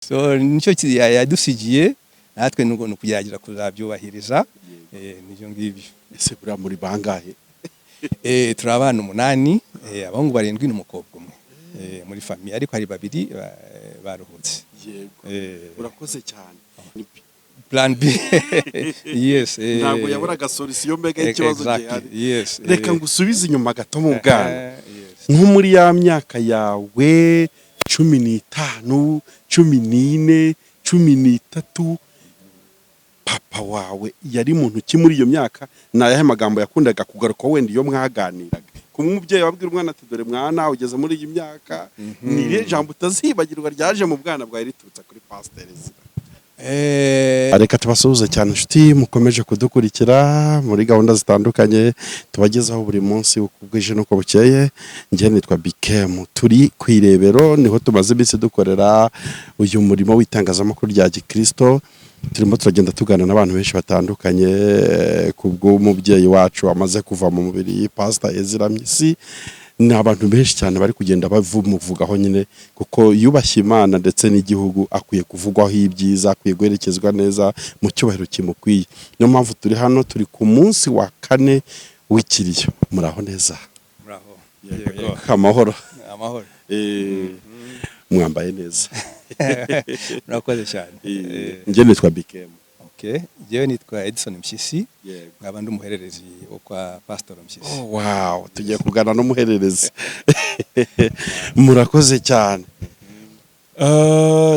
So nicyo yadusigiye natwe ni ukugerageza kuzabyubahiriza, nibyo ngibyo. Ese buriya muri bangahe? Turi abana 8, abahungu 7 n'umukobwa umwe muri famille, ariko hari babiri baruhutse. Urakoze cyane. Plan B, yes. Ntabwo yaburaga solution mbega y'ikibazo gihari. Reka ngusubize inyuma gato mu bwana, nko muri ya myaka yawe 15, 14, 13, papa wawe yari muntu ki muri iyo myaka? Ni ayahe magambo yakundaga kugaruka wenda iyo mwaganiraga? Kumwe umubyeyi wabwira umwana ati: "Dore mwana, ugeze muri iyi myaka," ni irihe jambo utazibagirwa ryaje mu bwana bwawe riturutse kuri Pasiteri Ezra? Reka tubasuhuze cyane, inshuti mukomeje kudukurikira muri gahunda zitandukanye tubagezaho buri munsi uko bwije n'uko bukeye. Njye nitwa Bikemu, turi ku Irebero, niho tumaze iminsi dukorera uyu murimo w'itangazamakuru rya gikristo. Turimo turagenda tuganira n'abantu benshi batandukanye ku bw'umubyeyi wacu amaze kuva mu mubiri, Pastor Ezra Mpyisi. Ni abantu benshi cyane bari kugenda bamuvugaho nyine, kuko yubashye Imana ndetse n'igihugu, akwiye kuvugwaho ibyiza, akwiye guherekezwa neza mu cyubahiro kimukwiye. Niyo mpamvu turi hano, turi ku munsi wa kane w'ikiriyo. Muraho neza? Muraho. Yego. Amahoro? Amahoro. Mwambaye neza. Murakoze cyane. Njye nitwa Bikemu. Okay, njyewe nitwa Edison Mpyisi, nkaba ndi umuhererezi wo kwa Pastor Mpyisi. Oh, wow, tugiye kuganira n'umuhererezi. Murakoze cyane.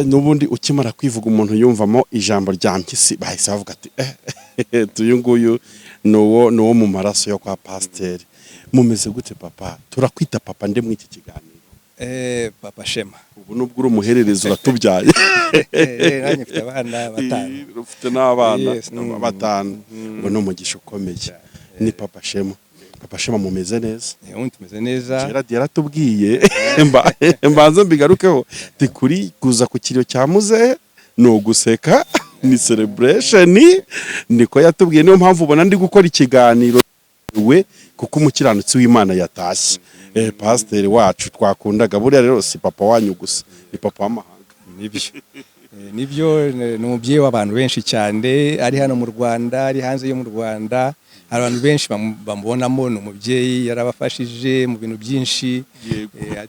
N'ubundi ukimara kwivuga, umuntu yumvamo ijambo rya Mpyisi, bahise bavuga ati: "Uyu nguyu ni uwo mu maraso yo kwa pasiteri." Mumeze gute, papa? Turakwita papa nde muri iki kiganiro? Papa Shema. Ubu nubwo uri umuhererezi, uratubyaye. Nanjye mfite abana 5. Ufite n'abana Yes. 5, ngo ni umugisha ukomeye. Ni Papa Shema. Papa Shema, mumeze neza? Ubundi tumeze neza. Gerard yaratubwiye, mbanze mbigarukeho, kuri kuza ku kiriyo cya muzehe ni uguseka, ni celebration, niko yatubwiye. Niyo mpamvu ubona ndi gukora ikiganiro we, kuko umukiranutsi w'Imana yatashye, pasiteri wacu twakundaga. Buriya rero si papa wanyu gusa, ni papa w'amahanga. Nibyo. Nibyo, ni umubyeyi w'abantu benshi cyane, ari hano mu Rwanda, ari hanze yo mu Rwanda. Hari abantu benshi bamubonamo, ni umubyeyi, yarabafashije mu bintu byinshi.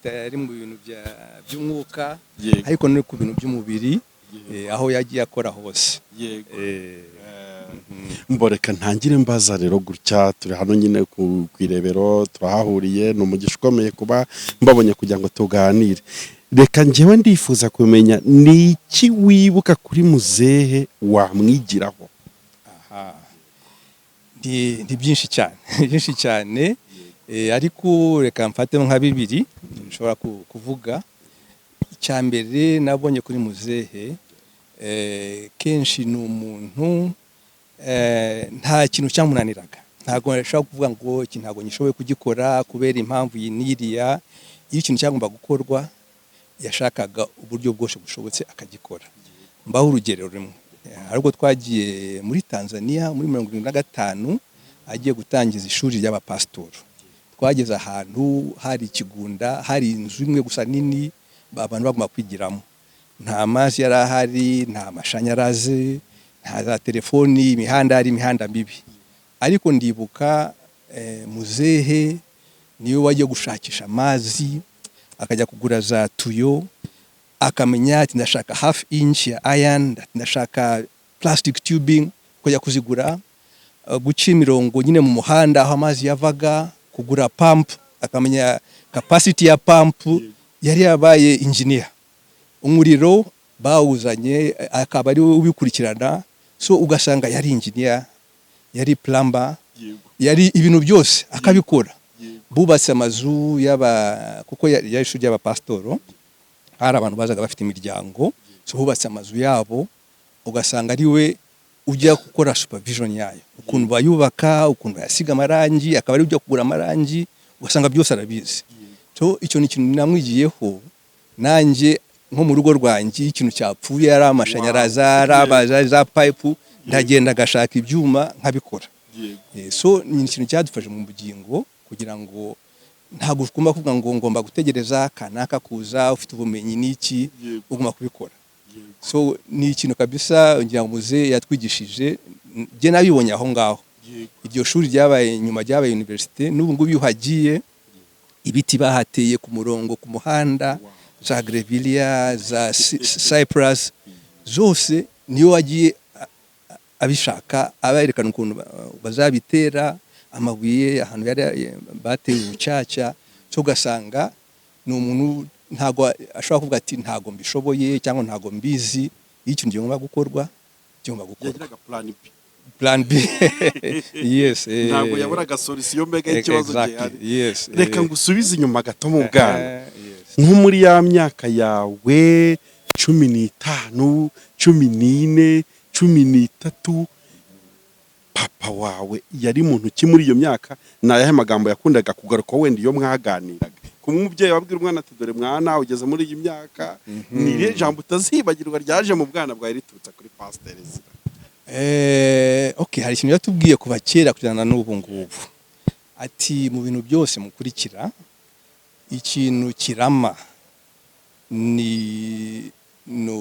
Ari mu bintu by'umwuka, ariko no ku bintu by'umubiri, aho yagiye akora hose. Mboreka ntangire mbaza rero gutya: turi hano nyine ku Irebero, turahahuriye, ni umugisha ukomeye kuba mbabonye kugira ngo tuganire. Reka njyewe ndifuza kumenya, ni iki wibuka kuri muzehe wamwigiraho? Aha. Ni byinshi cyane, byinshi cyane. Ariko reka mfate nka bibiri nshobora kuvuga. Icya mbere nabonye kuri muzehe, kenshi ni umuntu nta kintu cyamunaniraga. Ntabwo nshobora kuvuga ngo iki ntabwo ngishoboye kugikora kubera impamvu iyi n'iriya. Iyo ikintu cyagomba gukorwa, yashakaga uburyo bwose bushobotse akagikora. Mbaho urugero rumwe. Hari ubwo twagiye muri Tanzania muri 75, agiye gutangiza ishuri ry'abapasitori. Twageze ahantu hari ikigunda, hari inzu imwe gusa nini abantu bagomba kwigiramo. Nta mazi yari ahari, nta mashanyarazi, nta za telefoni, imihanda yari imihanda mibi. Ariko ndibuka muzehe niwe wagiye gushakisha amazi, akajya kugura za tuyo, akamenya ati: "Ndashaka half inch ya iron, ndashaka plastic tubing," kujya kuzigura, guca imirongo nyine mu muhanda aho amazi yavaga, kugura pump, akamenya capacity ya pump. Yari yabaye engineer. Umuriro bawuzanye, akaba ari we ubikurikirana. So ugasanga yari engineer, yari plumber, yari ibintu byose akabikora. Bubatse amazu y'aba, kuko yari ishuri ry'abapasitoro, hari abantu bazaga bafite imiryango, so hubatse amazu yabo, ugasanga ari we ujya gukora supervision yayo, ukuntu bayubaka, ukuntu bayasiga amarangi, akaba ari ujya kugura amarangi, ugasanga byose arabizi. So icyo ni ikintu namwigiyeho nanjye, nko mu rugo rwanjye ikintu cyapfuye, ari amashanyarazi, ari za pipe, ndagenda agashaka ibyuma nkabikora. So ni ikintu cyadufashe mu bugingo, kugira ngo ntabwo ugomba kuvuga ngo ngomba gutegereza kanaka kuza ufite ubumenyi n'iki, ugomba kubikora. So ni ikintu kabisa ngira ngo muze yatwigishije. Njye nabibonye aho ngaho. Iryo shuri ryabaye nyuma, ryabaye université. N'ubu ngubu iyo uhagiye, ibiti bahateye ku murongo ku muhanda, za grevillea, za cypress zose, niyo wagiye abishaka, aberekana ukuntu bazabitera, amabuye ahantu yari bateye ubucaca. So ugasanga ni umuntu ntago ashobora kuvuga ati "Ntago mbishoboye" cyangwa "Ntago mbizi." Iyo ikintu kigomba gukorwa, kigomba gukorwa. Yagiraga plan B. Plan B, yes. Ntabwo yaburaga solution mbega y'ikibazo gihari. Reka ngusubize inyuma gato mu bwana, nko muri ya myaka yawe 15, 14, 13, papa wawe yari muntu ki muri iyo myaka? Ni ayahe magambo yakundaga kugaruka wenda iyo mwaganiraga? Kumwe umubyeyi wabwira umwana ati "Dore mwana, ugeze muri iyi myaka", ni irihe jambo utazibagirwa ryaje mu bwana bwawe riturutse kuri Pasiteri Ezra? Okay, hari ikintu yatubwiye kuva kera kugeza n'ubu ngubu, ati "Mu bintu byose mukurikira, ikintu kirama ni no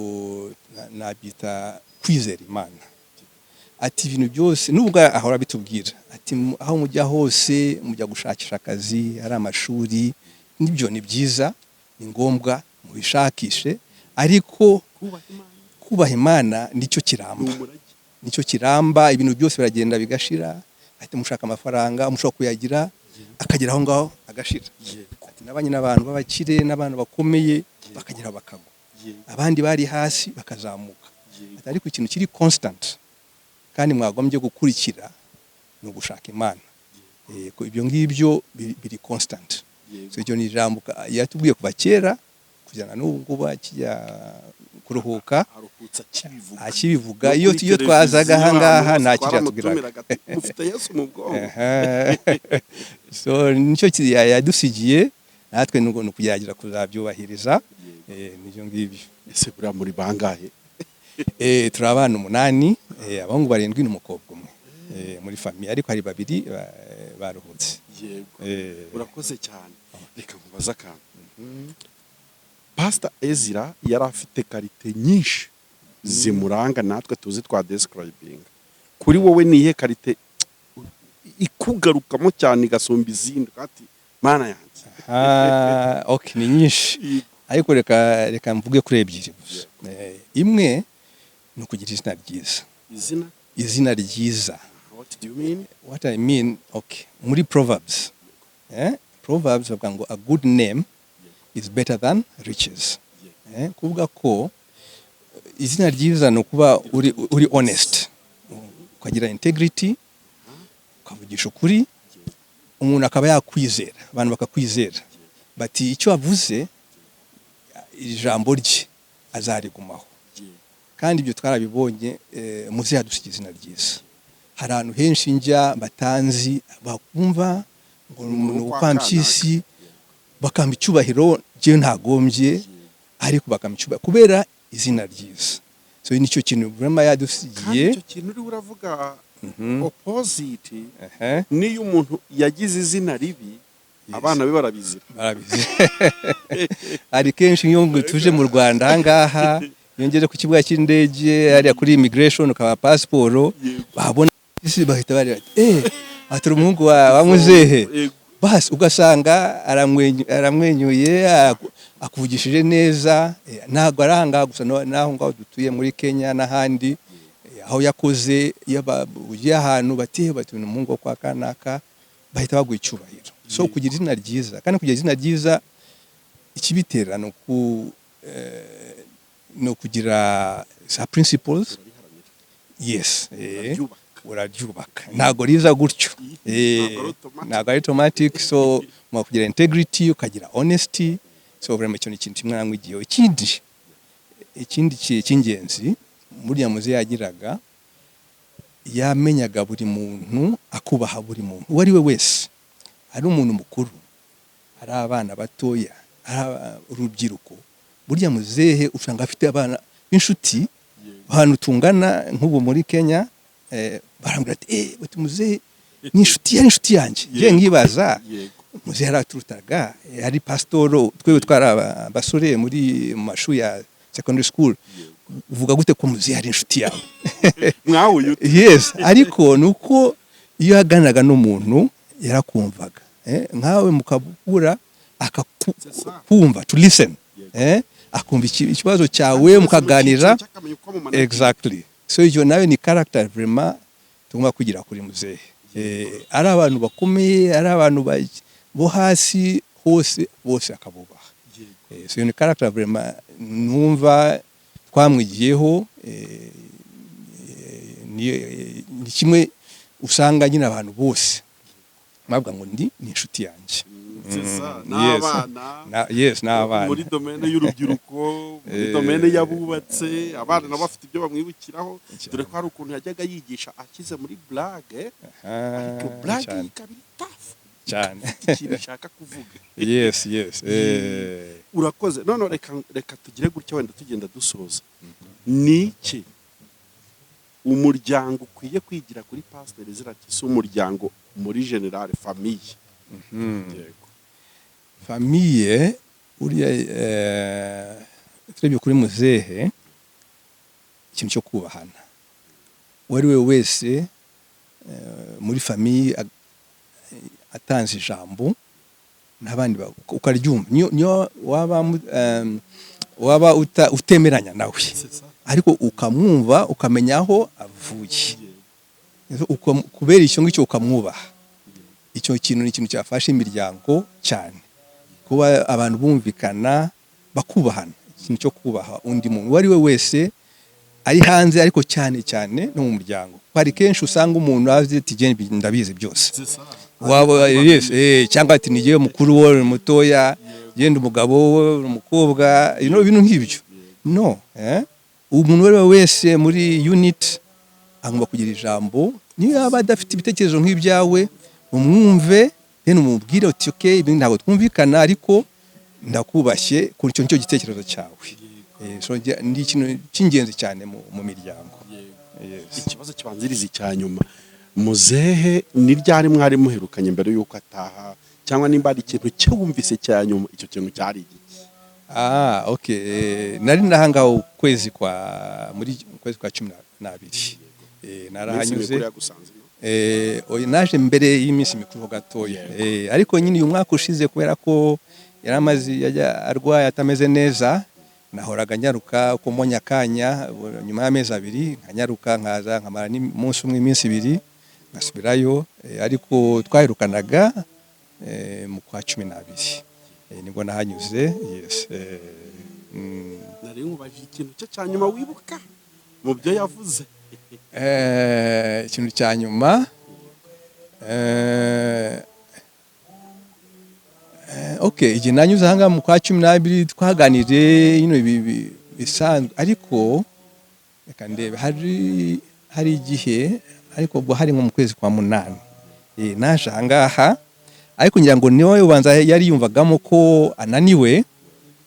nabyita kwizera Imana." Ati "Ibintu byose", nubwo ahora bitubwira, ati "Aho mujya hose, mujya gushakisha akazi, ari amashuri, nibyo ni byiza, ni ngombwa mubishakishe, ariko Kubaha Imana. kubaha Imana nicyo Ni kiramba." Umurage. Nicyo kiramba. Ibintu byose biragenda bigashira. Ati "Mushaka amafaranga, mushobora kuyagira, akagera aho ngaho agashira." Ati "Nabanye n'abantu b'abakire n'abantu bakomeye, bakagera bakagwa, abandi bari hasi bakazamuka." Ati "Ariko ikintu kiri constant kandi mwagombye gukurikira ni ugushaka Imana." Ko ibyo ngibyo biri constant. So iryo ni ijambo yatubwiye kuva kera kugeza n'ubu ngubu akijya kuruhuka. Aruhutse akibivuga. Akibivuga. No Iyo kuri iyo twazaga televiziyo, aha ngaha, ahantu nta hose kintu yatubwiraga. twaramutumiraga ati, "Mufite Yesu mu bwonko." So nicyo yadusigiye natwe, ni ukugerageza kuzabyubahiriza. Nibyo ngibyo. Ese buriya muri bangahe? Turi abana umunani, abahungu barindwi n'umukobwa umwe muri famille, ariko hari babiri baruhutse. Urakoze cyane. Reka nkubaze akantu. Pastor Ezra yari afite qualité nyinshi zimuranga natwe tuzi twa describing. Kuri wowe ni iyihe qualité ikugarukamo cyane igasumba izindi ati "Mana yanjye"? Ah, okay, ni nyinshi, ariko reka mvuge kuri ebyiri gusa. Imwe ni ukugira izina ryiza. Izina? Izina ryiza. What do you mean? What I mean, okay, muri Proverbs, Proverbs bavuga ngo "A good name is better than riches." Kuvuga ko izina ryiza ni ukuba uri honest, ukagira integrity, ukavugisha ukuri, umuntu akaba yakwizera, abantu bakakwizera bati "Icyo avuze, ijambo rye azarigumaho." Kandi ibyo twarabibonye. Muze yadusiga izina ryiza. Hari ahantu henshi njya batanzi, bakumva ngo ni Kwa ukwa Mpyisi, bakampa icyubahiro njyewe ntagombye, ariko bakampa icyubahiro kubera izina ryiza. So nicyo kintu vraiment Kandi yadusigiye. icyo kintu uriho uravuga, opposite, niyo umuntu yagize izina ribi, abana be barabizira. Barabizi. Hari kenshi nk'iyo ngo tuje mu Rwanda ahangaha, iyo ngeze ku kibuga cy'indege hariya kuri immigration, ukaba pasiporo, babona isi bahita bareba bati "Atari umuhungu wa muzehe." Basi ugasanga aramwenyuye, akuvugishije neza. Ntabwo ari ahangaha gusa, n'aho ngaho dutuye muri Kenya n'ahandi, aho yakoze, iyo ugiye ahantu bati "Ni umuhungu wo kwa kanaka", bahita baguha icyubahiro. So kugira izina ryiza, kandi kugira izina ryiza ikibitera ni ukugira za principles, yes. Uraryubaka. Uraryubaka, ntabwo riza gutyo. Ntabwo ari automatic. Ntabwo ari automatic. So mu kugira integrity, ukagira honesty, so vraiment icyo ni ikintu kimwe namwigiyeho. Ikindi cy'ingenzi burya muze yagiraga, yamenyaga buri muntu, akubaha buri muntu uwo ari we wese, ari umuntu mukuru, ari abana batoya, ari urubyiruko. Burya muzehe usanga afite abana b'inshuti, ahantu tungana nk'ubu muri Kenya, barambwira ati bati "Muzehe ni inshuti, yari inshuti yanjye." Njye nkibaza, muzehe yaraturutaga, yari pasitoro, twebwe twari abasore muri mu mashuri ya secondary school. Uvuga gute ko muzehe ari inshuti yawe? Mwahuye ute? Yes, ariko ni uko iyo yaganiraga n'umuntu yarakumvaga, nkawe mukabura akakumva, to listen, akumva ikibazo cyawe, mukaganira. Exactly. So iyo nayo ni character vraiment tugomba kwigira kuri muzehe. Ari abantu bakomeye, ari abantu bo hasi hose, bose akabubaha. So iyo ni character vraiment numva twamwigiyeho. Ni kimwe usanga nyine abantu bose bavuga ngo ni inshuti yanjye. N'abana. Yes, n'abana. Muri domaine y'urubyiruko, muri domaine y'abubatse, abana nabo bafite ibyo bamwibukiraho, dore ko hari ukuntu yajyaga yigisha ashyize muri blague, ariko blague ikaba iri tough cyane, ikintu ishaka kuvuga. Yes. Urakoze. None reka tugire gutya, wenda tugenda dusoza: ni iki umuryango ukwiye kwigira kuri Pasiteri Ezra Tisi, umuryango muri général, famille? Yego. Famille uriya, turebye kuri muzehe, ikintu cyo kubahana, uwo ari we wese muri famille atanze ijambo n'abandi ukaryumva, niyo waba utemeranya nawe, ariko ukamwumva, ukamenya aho avuye. Kubera icyo ngicyo ukamwubaha. Icyo kintu ni ikintu cyafasha imiryango cyane, kuba abantu bumvikana, bakubahana, ikintu cyo kubaha undi muntu uwo ari we wese ari hanze, ariko cyane cyane no mu muryango. Hari kenshi usanga umuntu azi ati: "Jye ndabizi byose." Waba yes, cyangwa ati: "Ni jyewe mukuru, wowe uri mutoya, genda umugabo, wowe uri umukobwa," ibintu nk'ibyo. No, umuntu uwo ari we wese muri unit agomba kugira ijambo. Niyo yaba adafite ibitekerezo nk'ibyawe, umwumve, then umubwire uti: "Okay, ibi ntabwo twumvikana, ariko ndakubashye kuri icyo nicyo gitekerezo cyawe." So ni ikintu cy'ingenzi cyane mu miryango. Yes. Ikibazo kibanziriza icya nyuma: muzehe ni ryari mwari muherukanye mbere y'uko ataha, cyangwa nimba hari ikintu cyumvise cya nyuma, icyo kintu cyari igiki? Ah, okay. Nari nahangaho ukwezi kwa muri ukwezi kwa 12. Narahanyuze. Iminsi mikuru yagusanze, no? Oya, naje mbere y'iminsi mikuru gatoya. Ariko nyine uyu mwaka ushize, kubera ko yari amaze yajya arwaye atameze neza, nahoraga nyaruka uko mbonye akanya, nyuma y'amezi 2 nkanyaruka nkaza nkamara n'umunsi umwe, iminsi 2, ngasubirayo. Ariko twaherukanaga mu kwa 12. Nibwo nahanyuze, yes. Nari nkubajije ikintu cye cya nyuma wibuka mu byo yavuze. Ikintu cya nyuma, okay, igihe nanyuze ahangaha mu kwa 12 twaganiriye nyine bisanzwe, ariko reka ndebe, hari igihe, ariko ubwo hari nko mu kwezi kwa 8, naje ahangaha, ariko ngira ngo niwe ubanza yari yumvagamo ko ananiwe.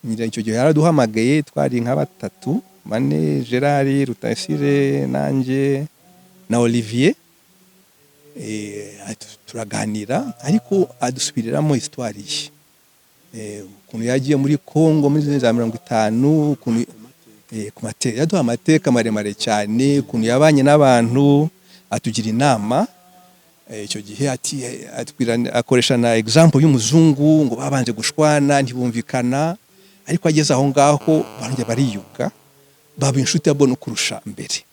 Ngira icyo gihe yaraduhamagaye, twari nka batatu, bane: Gerard Rutayisire, nanjye na Olivier. Turaganira, ariko adusubiriramo histoire ye, ukuntu yagiye muri Congo muri za 50, ukuntu ku mateka, yaduha amateka maremare cyane, ukuntu yabanye n'abantu, atugira inama. Icyo gihe ati atubwira, akoresha na example y'umuzungu ngo babanje gushwana ntibumvikana, ariko ageze aho ngaho barongera bariyunga, baba inshuti yabwo no kurusha mbere.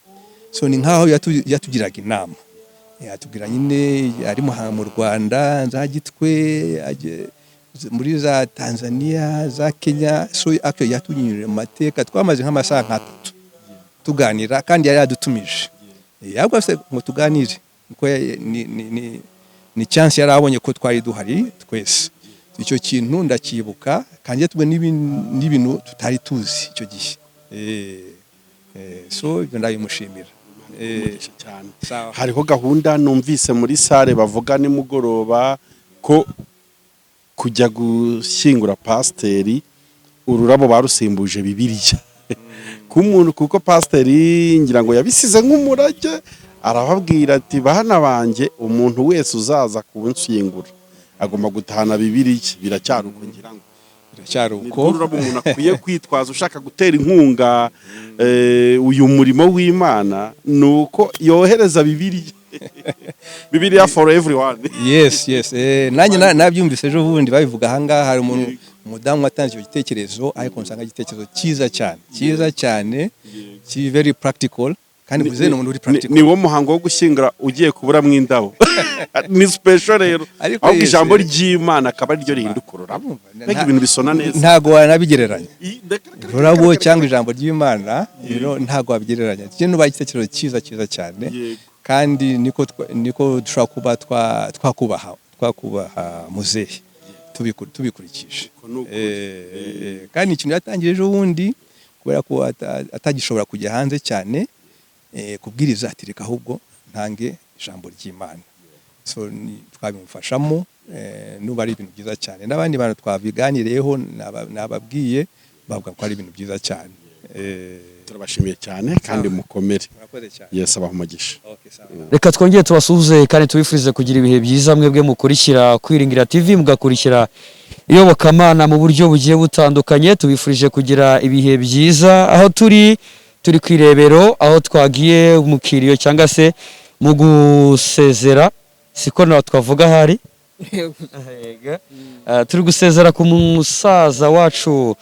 So ni nkaho yatugiraga inama. Atubwira nyine ari mu Rwanda, za Gitwe, muri za Tanzania, za Kenya. So actually yatunyurije mu mateka, twamaze nk'amasaha nk'atatu tuganira, kandi yari yadutumije. Ahubwo se ngo tuganire kuko ni chance yari abonye ko twari duhari twese. Icyo kintu ndacyibuka, kandi twe n'ibintu tutari tuzi icyo gihe. So ibyo ndabimushimira. Umugisha cyane. Sawa. Hariho gahunda numvise muri salle bavuga nimugoroba ko kujya gushyingura pasiteri ururabo barusimbuje Bibiliya k'umuntu, kuko pasiteri ngira ngo yabisize nk'umurage, arababwira ati: "Bana banjye, umuntu wese uzaza kunshyingura agomba gutahana Bibiliya." Biracyari uko ngira ngo? Biracyari Ni uko. Rwo rurabo umuntu akwiye kwitwaza ushaka gutera inkunga uyu murimo w'Imana, ni uko yohereza Bibiliya, Bibiliya for everyone. Yes, nanjye nabyumvise ejo bundi babivuga ahangaha. Hari umuntu, umudamu watanze icyo gitekerezo, ariko nsanga igitekerezo cyiza cyane, cyiza cyane, ki very practical, kandi muzehe ni umuntu uri practical. Ni wo muhango wo gushyingura ugiye kuburamo indabo, ni special rero. Ariko ahubwo yes, ijambo ry'Imana akaba ariryo rihinduka ururabo. Mbega ibintu bisona neza! Ntago wanabigereranya, ururabo cyangwa ijambo ry'Imana, ntago wabigereranya. Iki nuba igitekerezo cyiza, cyiza cyane. Kandi niko dushobora kuba twakubaha muzehe tubikurikije. Uko ni ukuri. Kandi ikintu yatangiye ejo bundi, kubera ko atagishobora kujya hanze cyane kubwiriza, ati reka ahubwo ntange ijambo ry'Imana. So twabimufashamo, nuba ari ibintu byiza cyane. N'abandi bantu twabiganiriyeho nababwiye, bavuga ko ari ibintu byiza cyane. Turabashimiye cyane kandi mukomere. Murakoze cyane. Yesu abaha umugisha. Okay, sawa. Reka twongere tubasuhuze kandi tubifurize kugira ibihe byiza, mwebwe mukurikira Kwiringira TV, mugakurikira iyobokamana mu buryo bugiye butandukanye. Tubifurije kugira ibihe byiza. Aho turi, turi ku irebero, aho twagiye mu kiriyo cyangwa se mu gusezera, siko nawe twavuga ahari. Turi gusezera ku musaza wacu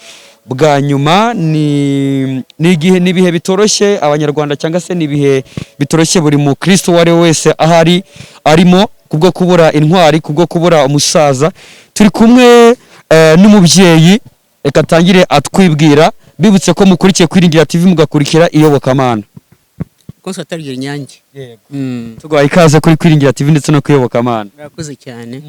bwa nyuma. Ni igihe, ni ibihe bitoroshye Abanyarwanda, cyangwa se ni ibihe bitoroshye buri mukristo uwo ari we wese ahari arimo, kubwo kubura intwari, kubwo kubura umusaza. Turi kumwe n'umubyeyi, reka atangire atwibwira. Bibutse ko mukurikiye Kwiringira TV, mugakurikira iyobokamana. Consolata Rugerinyange. Tuguhaye ikaze kuri Kwiringira TV ndetse no kuyobokamana. Murakoze cyane.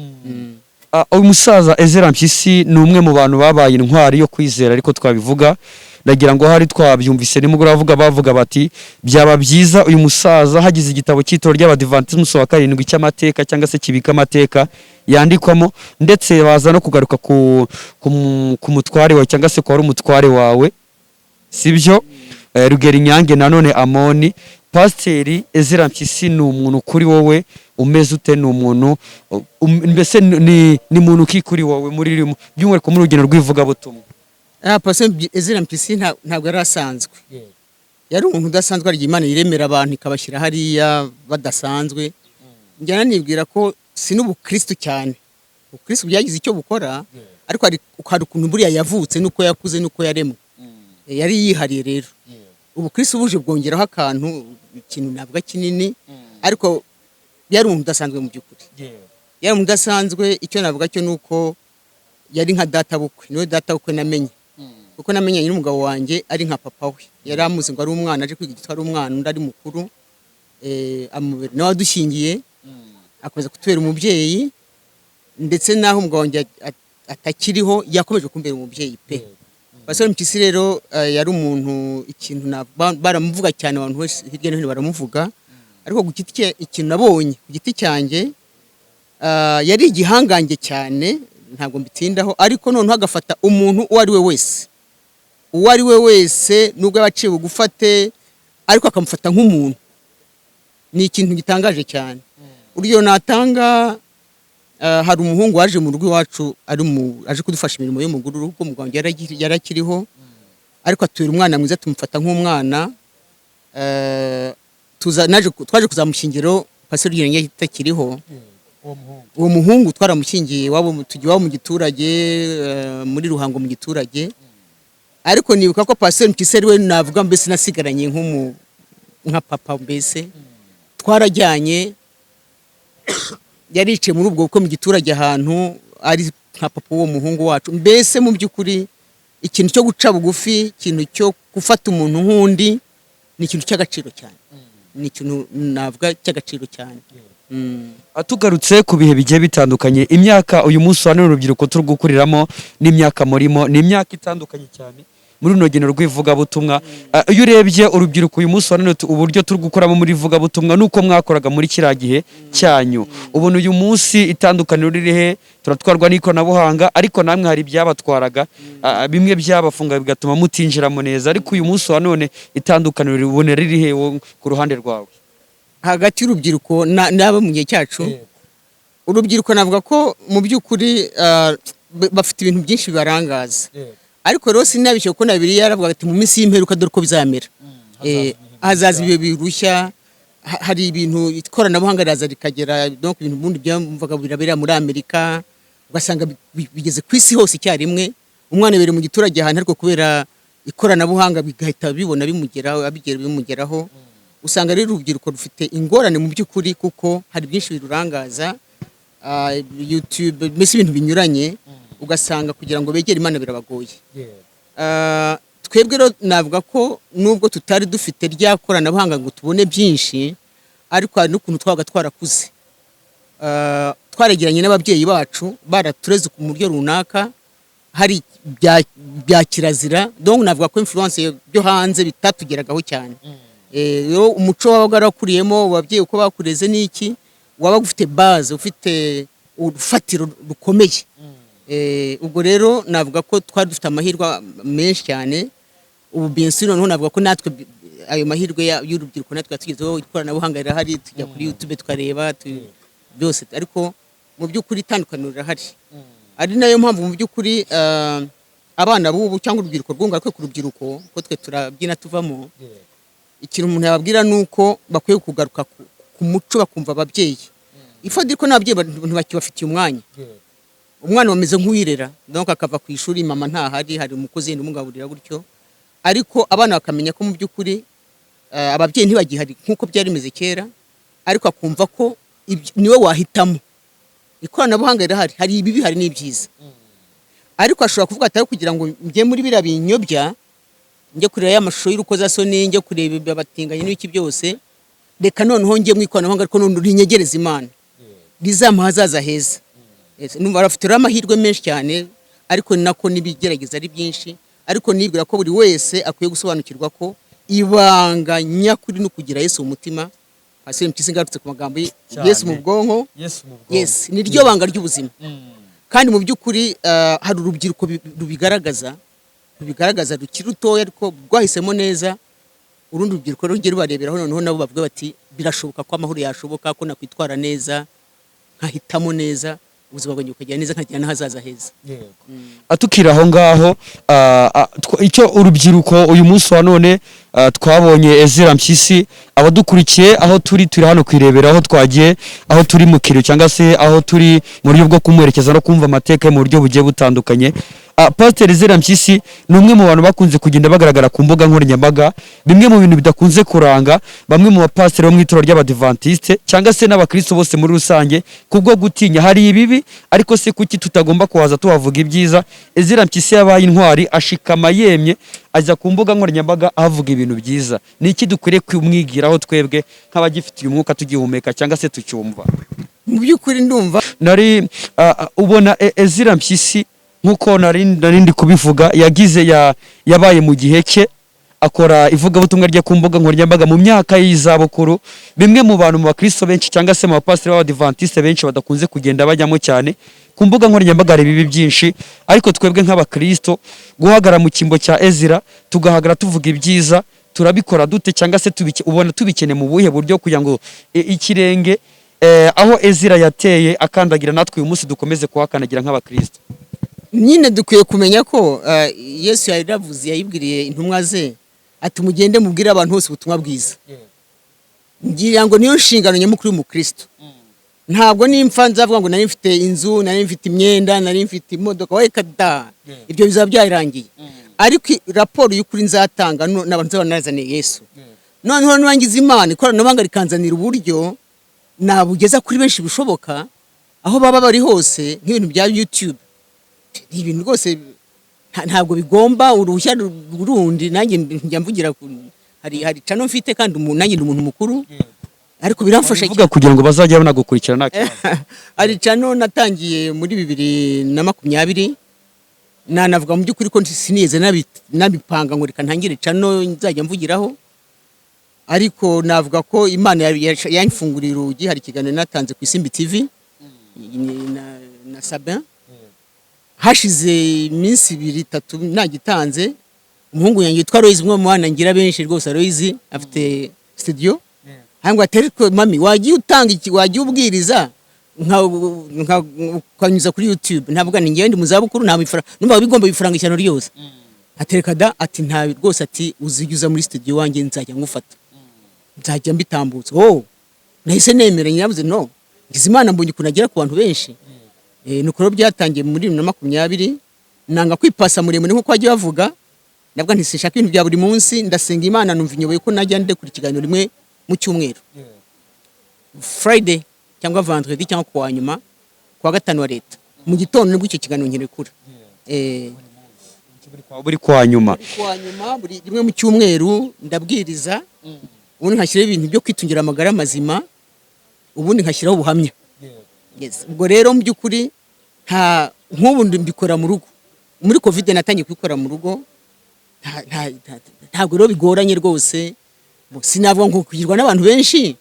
Uyu musaza Ezra Mpyisi ni umwe mu bantu babaye intwari yo kwizera, ariko twabivuga, ndagira ngo hari twabyumvise nimugoroba bavuga bati byaba byiza uyu musaza hagize igitabo cy'itorero ry'Abadivantisiti umunsi wa karindwi cy'amateka, cyangwa se kibika amateka yandikwamo, ndetse baza no kugaruka ku mutware wawe, cyangwa se ku wari umutware wawe, sibyo? Rugerinyange nanone Amoni. Pasiteri Ezra Mpyisi ni umuntu kuri wowe umeze ute? Ni umuntu mbese ni muntu ki kuri wowe muri by'umwihariko muri urugendo rw'ivugabutumwa? Pastor Ezra Mpyisi ntabwo yari asanzwe, yari umuntu udasanzwe. Hari igihe Imana yiremera abantu ikabashyira hariya badasanzwe. Njyana nibwira ko si n'ubukristu cyane, ubukristu byagize icyo bukora, ariko hari ukuntu buriya yavutse n'uko yakuze n'uko yaremwe. Yari yihariye. Rero ubukristu buje bwongeraho akantu, ikintu navuga kinini, ariko yari umuntu udasanzwe mu by'ukuri, yari umuntu udasanzwe. Icyo navuga cyo ni uko yari nka data bukwe, niwe data bukwe namenye, kuko namenyanye n'umugabo wanjye ari nka papa we. Yari amuzi ngo ari umwana aje kwiga igitwa, ari umwana, undi ari mukuru. Amubera nawe adushyingiye, akomeza kutubera umubyeyi, ndetse n'aho umugabo wanjye atakiriho yakomeje kumbera umubyeyi pe. Pastor Mpyisi rero yari umuntu, ikintu baramuvuga cyane, abantu bose hirya no hino baramuvuga, ariko ku giti cye, ikintu nabonye ku giti cyanjye, yari igihangange cyane, ntabwo mbitindaho, ariko noneho agafata umuntu uwo ari we wese, uwo ari we wese, nubwo yaba aciye bugufate, ariko akamufata nk'umuntu. Ni ikintu gitangaje cyane. Urugero natanga, hari umuhungu waje mu rugo iwacu aje kudufasha imirimo yo mu rugo, umugabo wanjye yarakiriho, ariko atubera umwana mwiza, tumufata nk'umwana. Twaje kuzamushyingira Pastor Rugerinyange atakiriho. Uwo muhungu twaramushyingiye iwabo, tujya iwabo mu giturage, muri Ruhango mu giturage. Ariko nibuka ko Pastor Mpyisi ari we navuga mbese nasigaranye nka papa mbese. Twarajyanye, yaricaye muri ubwo bukwe mu giturage ahantu, ari nka papa w'uwo muhungu wacu. Mbese mu by'ukuri ikintu cyo guca bugufi, ikintu cyo gufata umuntu nk'undi, ni ikintu cy'agaciro cyane, ni ikintu navuga cy'agaciro cyane. Tugarutse ku bihe bigiye bitandukanye, imyaka uyu munsi wa none urubyiruko turi gukuriramo n'imyaka murimo ni imyaka itandukanye cyane muri runo rugendo rw'ivugabutumwa. Iyo urebye urubyiruko uyu munsi wa none, uburyo turi gukoramo muri ivugabutumwa nuko mwakoraga muri kiriya gihe cyanyu, ubona uyu munsi itandukaniro riri he? Turatwarwa n'ikoranabuhanga, ariko namwe hari ibyabatwaraga, bimwe byabafunga bigatuma mutinjiramo neza, ariko uyu munsi wa none itandukaniro ribona riri he wowe ku ruhande rwawe? Hagati y'urubyiruko n'abo mu gihe cyacu, urubyiruko navuga ko mu by'ukuri Bafite ibintu byinshi bibarangaza. Ariko rero sinabishye, kuko na Bibiliya yaravuga ati: "Mu minsi y'imperuka dore uko bizamera." Hazaza ibihe birushya. Hari ibintu ikoranabuhanga riraza rikagera, donc ibintu ubundi byamvaga birabera muri Amerika, ugasanga bigeze ku isi hose icyarimwe. Umwana biri mu giturage ahantu, ariko kubera ikoranabuhanga bigahita bibona bimugeraho, abigera bimugeraho. Usanga rero urubyiruko rufite ingorane mu by'ukuri, kuko hari byinshi birurangaza, YouTube, mbese ibintu binyuranye, ugasanga kugira ngo begere Imana birabagoye. Twebwe rero navuga ko nubwo tutari dufite rya koranabuhanga ngo tubone byinshi, ariko hari n'ukuntu twabaga twarakuze, twaregeranye n'ababyeyi bacu, baratureze ku buryo runaka, hari bya kirazira. Donc navuga ko influence byo hanze bitatugeragaho cyane. Rero umuco wabaga warakuriyemo, ababyeyi uko bakureze n'iki, wabaga ufite base, ufite urufatiro rukomeye. Ubwo rero navuga ko twari dufite amahirwe menshi cyane. Ubu bien sûr noneho navuga ko natwe ayo mahirwe y'urubyiruko natwe yatugezeho. Ikoranabuhanga rirahari, tujya kuri YouTube tukareba byose. Ariko mu by'ukuri itandukaniro rirahari, ari nayo mpamvu mu by'ukuri abana b'ubu cyangwa urubyiruko rwunga ku rubyiruko, ko twe turabyina tuvamo, ikintu umuntu yababwira ni uko bakwiye kugaruka ku muco, bakumva ababyeyi. Ifadi ko n'ababyeyi ntibakibafitiye umwanya. Umwana bameze nk'uwirera, donc akava ku ishuri mama ntahari, hari umukozi yenda umugaburira gutyo. Ariko abana bakamenya ko mu by'ukuri ababyeyi ntibagihari nk'uko byari bimeze kera, ariko akumva ko niwe wahitamo. Ikoranabuhanga rirahari, hari ibibi, hari n'ibyiza, ariko ashobora kuvuga ati: "Aho kugira ngo njye muri biriya binyobya, njye kureba ya mashusho y'urukozasoni, njye kureba abatinganyi n'ibiki byose, reka noneho njye mu ikoranabuhanga, ariko none rinyegereza Imana, rizamuha ahazaza heza." Yes, numva bafite rero amahirwe menshi cyane, ariko ni nako n'ibigerageza ari byinshi. Ariko nibwira ko buri wese akwiye gusobanukirwa ko ibanga nyakuri ni ukugira Yesu mu mutima. Pasiteri Mpyisi, ngarutse ku magambo ye, Cyane. Yesu mu bwonko. Yesu mu bwonko. Yes, ni ryo banga ry'ubuzima. Kandi mu by'ukuri hari urubyiruko rubigaragaza rukiri rutoya, ariko rwahisemo neza. Urundi rubyiruko rujye rubareberaho, noneho nabo bavuga bati: "Birashoboka ko amahoro yashoboka, ko nakwitwara neza, nkahitamo neza, ubuzima bwanjye bukagenda neza, nkagira n'ahazaza heza." Atukiri aho ngaho, icyo urubyiruko uyu munsi wa none, twabonye Ezra Mpyisi. Abadukurikiye, aho turi hano kwirebera aho twagiye, aho turi mu kiriyo cyangwa se aho turi mu buryo bwo kumuherekeza no kumva amateka ye mu buryo bugiye butandukanye. Pasiteri Ezra Mpyisi ni umwe mu bantu bakunze kugenda bagaragara ku mbuga nkoranyambaga, bimwe mu bintu bidakunze kuranga bamwe mu bapasiteri bo mu itorero ry'Abadivantiste cyangwa se n'abakristo bose muri rusange, kubwo gutinya. Hari ibibi, ariko se kuki tutagomba kuhaza tuhavuga ibyiza? Ezra Mpyisi yabaye intwari, ashikama yemye, ajya ku mbuga nkoranyambaga ahavuga ibintu byiza. Ni iki dukwiriye kumwigiraho twebwe nk'abagifitiye umwuka, tugihumeka cyangwa se tucyumva? Mu by'ukuri ndumva Nari ubona Ezra Mpyisi, nk'uko nari ndi kubivuga, yagize yabaye mu gihe cye, akora ivugabutumwa rye ku mbuga nkoranyambaga mu myaka y'izabukuru, bimwe mu bantu, mu bakristo benshi cyangwa se mu bapasiteri b'Abadivantiste benshi badakunze kugenda bajyamo cyane. Ku mbuga nkoranyambaga hari ibibi byinshi, ariko twebwe nk'abakristo guhagarara mu cyimbo cya Ezra, tugahagarara tuvuga ibyiza, turabikora dute? Cyangwa se ubona tubikene mu buhe buryo kugira ngo ikirenge aho Ezra yateye akandagira, natwe uyu munsi dukomeze kuhakandagira nk'abakristo? Nyine dukwiye kumenya ko Yesu yaravuze, yayibwiriye intumwa ze ati: "Mugende mubwire abantu bose ubutumwa bwiza." Ngira ngo niyo nshingano nyamukuru y'umukristo. Ntabwo nimfa nzavuga ngo nari mfite inzu, nari mfite imyenda, nari mfite imodoka. We kada, ibyo bizaba byarangiye. Ariko raporo y'ukuri nzatanga n'abantu nzaba narazaniye Yesu. Noneho nurangiza, Imana ikoranabuhanga rikanzanira uburyo nabugeza kuri benshi bishoboka, aho baba bari hose, nk'ibintu bya YouTube, ni ibintu rwose ntabwo bigomba uruhushya rundi. Nanjye njya mvugira hari channel mfite, kandi nanjye ndi umuntu mukuru, ariko biramfasha. Uvuga kugira ngo bazajye banagukurikira, nta kibazo. Hari channel natangiye muri 2020. Nanavuga mu by'ukuri ko sinigeze nabipanga ngo reka ntangire channel nzajya mvugiraho, ariko navuga ko Imana yamfunguriye urugi. Hari ikiganiro natanze ku Isimbi TV na Sabin. Hashize iminsi ibiri itatu nagitanze, umuhungu yanjye witwa Aloyizi, umwe mu bana ngira benshi rwose, Aloyizi afite studio, hangwa ati: "Ariko mami, wagiye utanga iki, wagiye ubwiriza?" Ukanyuza kuri YouTube. Ntabwo ni ngende mu zabukuru, nta bifaranga, numva bigomba ibifaranga ishyano ryose. Atereka da, ati nta rwose, ati uzijya muri studio wanjye nzajya ngufata, nzajya mbitambutsa. Oh, nahise nemera, nyabuze no ngize Imana mbonye ukuntu agera ku bantu benshi. Nuko rero byatangiye muri 2020, nanga kwipasa muremure nk'uko bajya bavuga. Nabwo nti sinshaka ibintu bya buri munsi. Ndasenga Imana, numva inyoboye ko najya ndekura ikiganiro rimwe mu cyumweru, Friday cyangwa vendredi cyangwa kuwa nyuma, kuwa gatanu wa leta mu gitondo, nibwo icyo kiganiro nkirekura. Buri kwa nyuma? Kuwa nyuma, buri rimwe mu cyumweru ndabwiriza, ubundi nkashyiraho ibintu byo kwitungira amagara mazima, ubundi nkashyiraho ubuhamya. Yes. Ubwo rero mu by'ukuri nta nk'ubu mbikora mu rugo. Muri Covid natangiye kubikora mu rugo. Ntabwo rero bigoranye rwose. Sinavuga ngo kugirwa n'abantu benshi,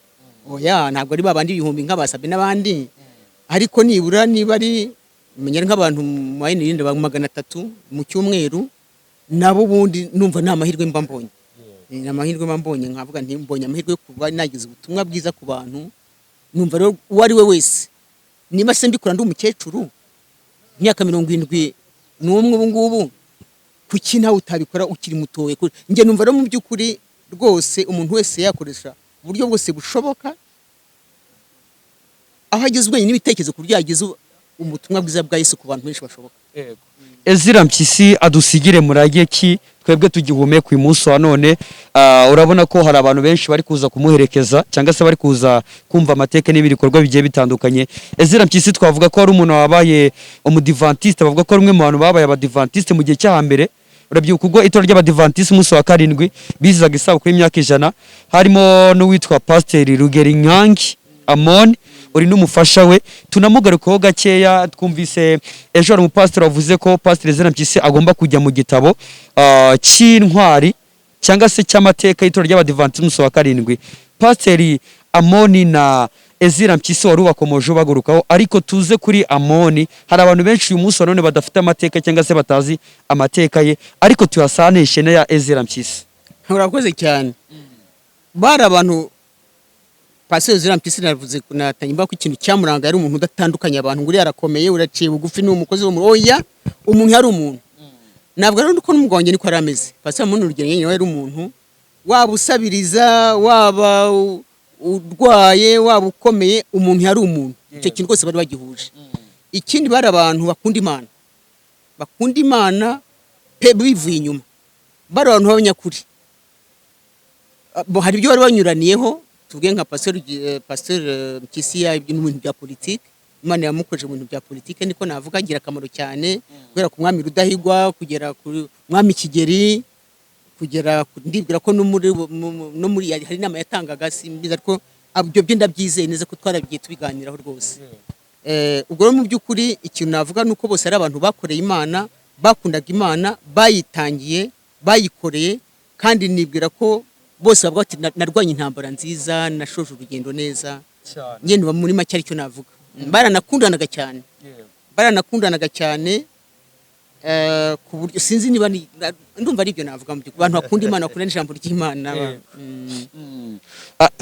oya, ntabwo ari babandi ibihumbi nk'abasabe n'abandi, ariko nibura niba ari menya ari nk'abantu mu mayinirinde ba 300 mu cyumweru, nabo ubundi numva ni amahirwe mba mbonye. Ni amahirwe mba mbonye, nkavuga nti mbonye amahirwe yo kuba nagize ubutumwa bwiza ku bantu. Numva rero uwo ari we wese, niba se mbikora ndi umukecuru, imyaka 71 ubu ngubu, kuki nawe utabikora ukiri mutoya? Njye numva rero mu by'ukuri rwose umuntu wese yakoresha uburyo bwose bushoboka aho ageze ubwenge n'ibitekerezo, ku buryo yageza ubutumwa bwiza bwa Yesu ku bantu benshi bashoboka. Ezira Mpyisi adusigire murage ki twebwe tugihumeka uyu munsi wa none? Urabona ko hari abantu benshi bari kuza kumuherekeza cyangwa se bari kuza kumva amateka n'ibindi bikorwa bigiye bitandukanye. Ezira Mpyisi twavuga ko ari umuntu wabaye umudivantiste, bavuga ko ari umwe mu bantu babaye abadivantiste mu gihe cyo hambere. Urabyibuka ubwo itorero ry'abadivantiste umunsi wa karindwi bizizaga isabukuru y'imyaka 100, harimo n'uwitwa Pasiteri Rugerinyange Amon uri n'umufasha we, tunamugarukaho gakeya. Twumvise ejo hari umupasiteri wavuze ko Pasiteri Ezra Mpyisi agomba kujya mu gitabo cy'intwari cyangwa se cy'amateka y'itorero ry'abadivantiste umunsi wa karindwi. Pasiteri Amoni na Ezira Mpyisi wari ubakomoje ubagurukaho, ariko tuze kuri Amoni. Hari abantu benshi uyu munsi wa none badafite amateka cyangwa se batazi amateka ye, ariko tuyasanishe n'aya Ezira Mpyisi. Urakoze cyane. Bari abantu, Pasiteri Ezra Mpyisi, navuze natanye ko ikintu cyamuranga yari umuntu udatandukanye abantu ngo uriya arakomeye, uraciye bugufi, ni umukozi wo mu, oya, umuntu yari umuntu. Ntabwo ari uko n'umugabo wanjye niko yari ameze. Pasiteri Amoni urugero nyine yari umuntu, waba usabiriza, waba urwaye, waba ukomeye, umuntu yari umuntu. Icyo kintu rwose bari bagihuje. Ikindi, bari abantu bakunda Imana, bakunda Imana pe bivuye inyuma. Bari abantu b'abanyakuri. Bo hari ibyo bari banyuraniyeho, tuvuge nka Pasiteri Mpyisi mu bintu bya politiki, Imana yamukoje mu bintu bya politiki, niko navuga, agira akamaro cyane guhera ku mwami Rudahigwa kugera ku mwami Kigeri, kugera ndibwira ko no muri no muri hari inama yatangaga, simbizi, ariko ibyo byo ndabyizeye neza ko twarabigiye tubiganiraho rwose. Ubwo rero mu by'ukuri ikintu navuga ni uko bose ari abantu bakoreye Imana, bakundaga Imana, bayitangiye, bayikoreye, kandi nibwira ko bose bavuga bati: "Narwanye intambara nziza, nashoje urugendo neza." Njye nuba muri make aricyo navuga. Baranakundanaga cyane, baranakundanaga cyane, ku buryo sinzi niba ndumva ari ibyo navuga mu by'ukuri. Abantu bakunda Imana, bakunda n'ijambo ry'Imana.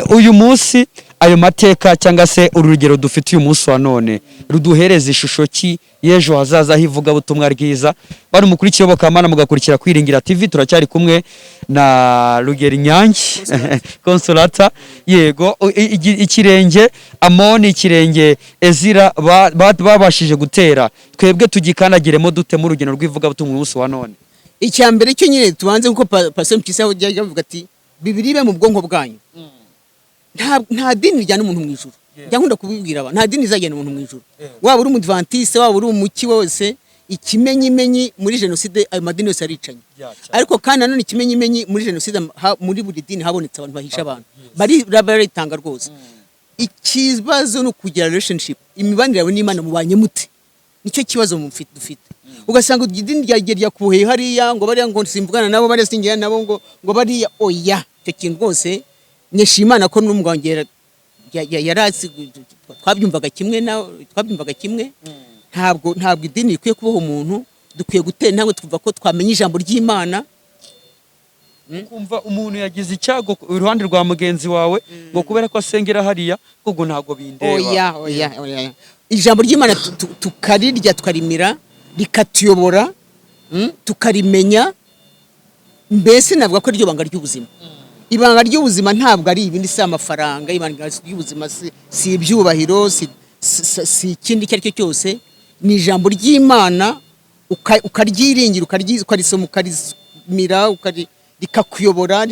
Uyu munsi ayo mateka cyangwa se uru rugero dufite uyu munsi wa none ruduhereza ishusho ki y'ejo hazaza h'ivugabutumwa ryiza? Bari mukurikiye Iyobokamana, mugakurikira Kwiringira TV, turacyari kumwe na Rugerinyange Consolata. Yego, ikirenge Amoni, ikirenge Ezira babashije gutera, twebwe tugikandagiremo dute mu rugendo rw'ivugabutumwa uyu munsi wa none? Icya mbere cyo nyine tubanze, kuko Pastor Mpyisi yajya avuga ati: "Bibiliya ibe mu bwonko bwanyu." Nta dini rijyana umuntu mu ijuru. Njya nkunda kubibwira abantu, nta dini izajyana umuntu mu ijuru, waba uri umudivantiste, waba uri umuki wose. Ikimenyimenyi, muri jenoside ayo madini yose yaricanye, ariko kandi nanone ikimenyimenyi, muri jenoside muri buri dini habonetse abantu bahisha abantu, baritanga rwose. Ikibazo ni ukugira relationship, imibanire yawe n'Imana, mubanye mute? Nicyo kibazo dufite. Ugasanga idini ryagiye ryakuboheye hariya, ngo bariya ngo simvugana nabo, bariya singira nabo, ngo bariya, oya. Icyo kintu rwose nyeshima Imana ko n'umugabo wanjye yarazi, twabyumvaga kimwe na twabyumvaga kimwe. Ntabwo idini rikwiye kuboha umuntu. Dukwiye gutera intambwe, twumva ko twamenya ijambo ry'Imana. Ukumva umuntu yagize icyago iruhande rwa mugenzi wawe, ngo kubera ko asengera hariya, ubwo ntabwo bindeba. Oya, oya, oya. Ijambo ry'Imana tukarirya, tukarimira, rikatuyobora, tukarimenya. Mbese navuga ko iryo banga ry'ubuzima, ibanga ry'ubuzima ntabwo ari ibindi, si amafaranga. Ibanga ry'ubuzima si ibyubahiro, si ikindi icyo ari cyo cyose, ni ijambo ry'Imana, ukaryiringira, ukarisoma, ukarimira, rikakuyobora,